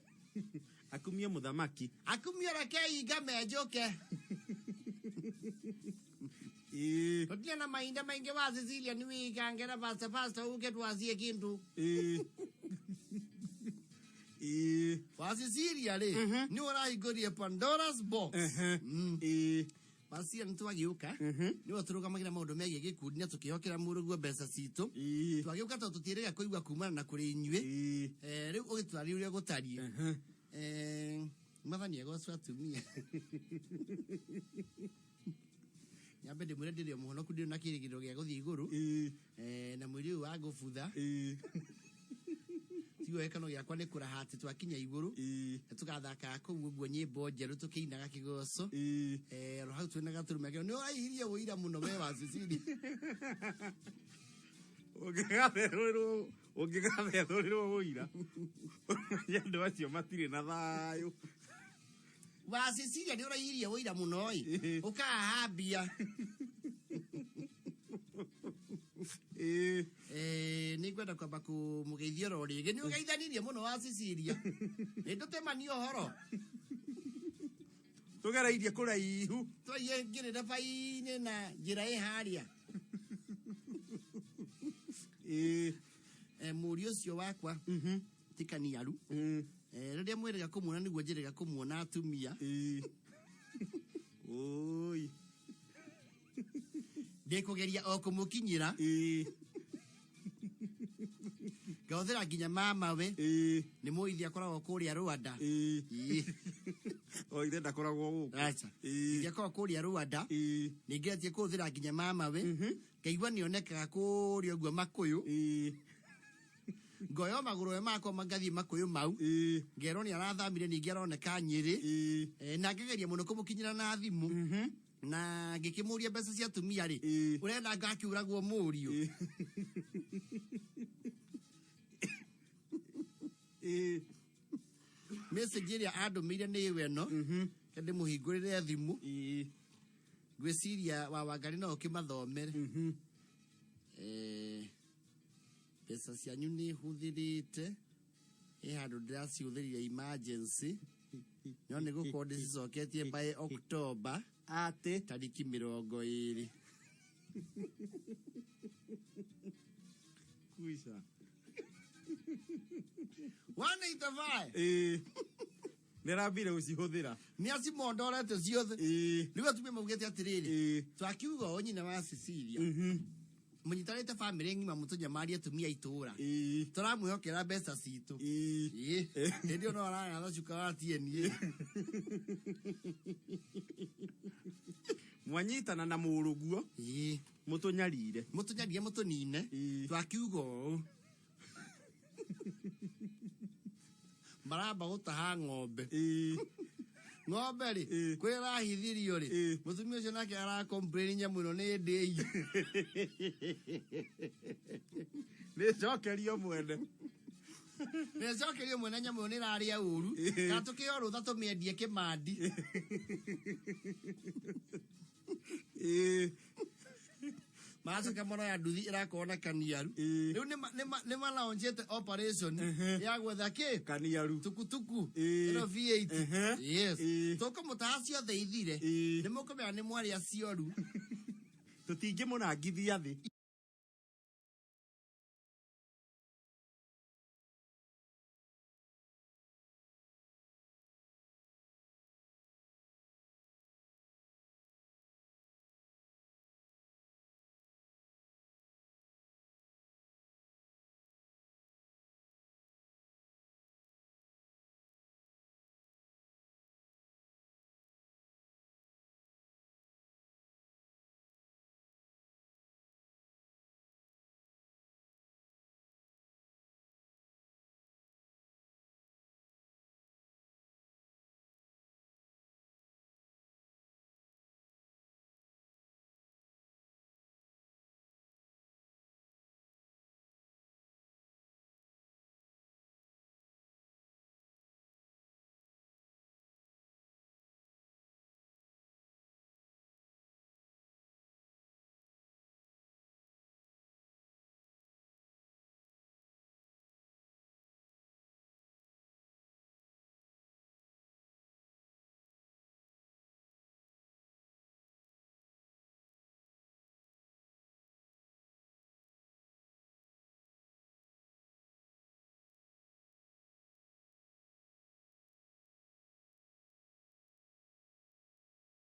Akumie mũthamaki. Akumio, rekei ngame njũke. Tũtirĩ na mahinda maingĩ, wa Cecilia, nĩ wikangera fasta fasta uke twacie kindu. Wa Cecilia rĩ, nĩ ũrahingũrie Pandora's box. Wa Cecilia, nĩ twagĩũka nĩwe tũrũgamagĩra maũndũ megiĩ gĩkundi na tũkĩhokera mũrũguo mbeca citũ. Twagĩũka tondũ tũtiĩrĩga kũigua kumana na kũrĩ inyuĩ. Rĩu ũgĩtwarĩrie ũrĩa gũtariĩ. Mwathani agocwo. Atumia, nyambe ndĩmwĩre ndĩrĩ o mũhonoku, ndĩrĩ na kĩrĩgĩrĩro gĩa gũthiĩ igũrũ. Na mwĩrĩ ũyũ wa ngũbutha tiguo gĩkeno gĩakwa nĩ kũraha atĩ twakinya igũrũ tũgathakaga kũu ũguo nyĩmbo njerũ tũkĩinaga kĩgoco. Oro hau twĩna gatũrũme nĩ ũraihirie ũira mũno we wa Cecilia. Ũngĩgathethũrĩrwo ũira, andũ acio matirĩ na thayũ. Wa Cecilia, nĩ ũraihirie ũira mũno ĩ, ũkahambia. Nĩ ngwenda kwamba kũmũgeithia oro rĩngĩ, nĩ ũgeithanirie mũno wa Cecilia, nĩ ndũtemania ũhoro. Tũgereirie kũraihu. Twaiye ngĩrĩra bainĩ na njĩra ĩ harĩa. Mũriũ ũcio wakwa ti kaniaru. Rĩrĩa mwĩrĩga kũmuona nĩguo njĩrĩga kũmuona, atumia. Oi. Ndĩkũgeria o kũmũkinyĩra, ngahũthĩra nginya mama we, nĩ mũithi akoragwo kũrĩa Rwanda. O ithe ndakoragwo gũkũ. Aca. Ingĩakorwo kũrĩa Rwanda nĩngeretie kũhũthĩra nginya mamawe, ngaigua nĩonekaga kũrĩa ũguo Makũyũ, ngoyo magũrũ we makwa ngathiĩ Makũyũ mau, ngerwo nĩ arathamire, ningĩ aroneka Nyĩrĩ. Na ngegeria mũno kũmũkinyĩra na thimũ, na ngĩkĩmũria mbeca cia atumia rĩ, ũrenda ngakiũragwo mũriũ. Message ĩrĩa andũmĩire nĩ ĩyo ĩno, ke ndĩmũhingũrĩre thimũ. Ngwĩciria wa Wangari no ũkĩmathomere. Mbeca cianyu nĩ hũthĩrĩte, ĩ handũ ndĩracihũthĩrire emergency, no nĩ gũkorwo ndĩcicoketie by October atĩ tariki 20. Kuica. 185. Nĩ arambire gũcihũthĩra. Nĩ acimondorete ciothe. Rĩu atumia maugĩte atĩrĩrĩ, twakiuga ũũ, nyina wa Cecilia mũnyitanĩte bamĩrĩ ng'ima, mũtũnyamarie atumia itũra, tũramwĩhokera mbeca citũ. Hĩndĩ ĩyo no aragatha cuka wa TNA. Mwanyitana na mũrũguo mũtũnyarire. Mũtũnyarire, mũtũnine. Twakiuga ũũ, maramba gũtaha ng'ombe. Ng'ombe rĩ, kwĩ rahithirio rĩ, mũtumia ũcio nake arakomplain nyamũ ĩno nĩ ndĩi. Nĩ cokerio mwene. Nĩcokerio mwene, nyamũ ĩyo nĩ ĩrarĩa ũru, kana tũkĩo rũtha tũmĩendie kĩmandi. Maracoka maroya nduthi ĩrakorwo na kaniaru. Rĩu nĩ malaunchĩte operation ya gwetha kĩ kaniaru tukutuku ĩno V8. Yes, tũkũmũtaha ciothe ithire, nĩ mũkũmenya nĩ mwarĩa cioru. Tũtingĩmũnangithia thĩ.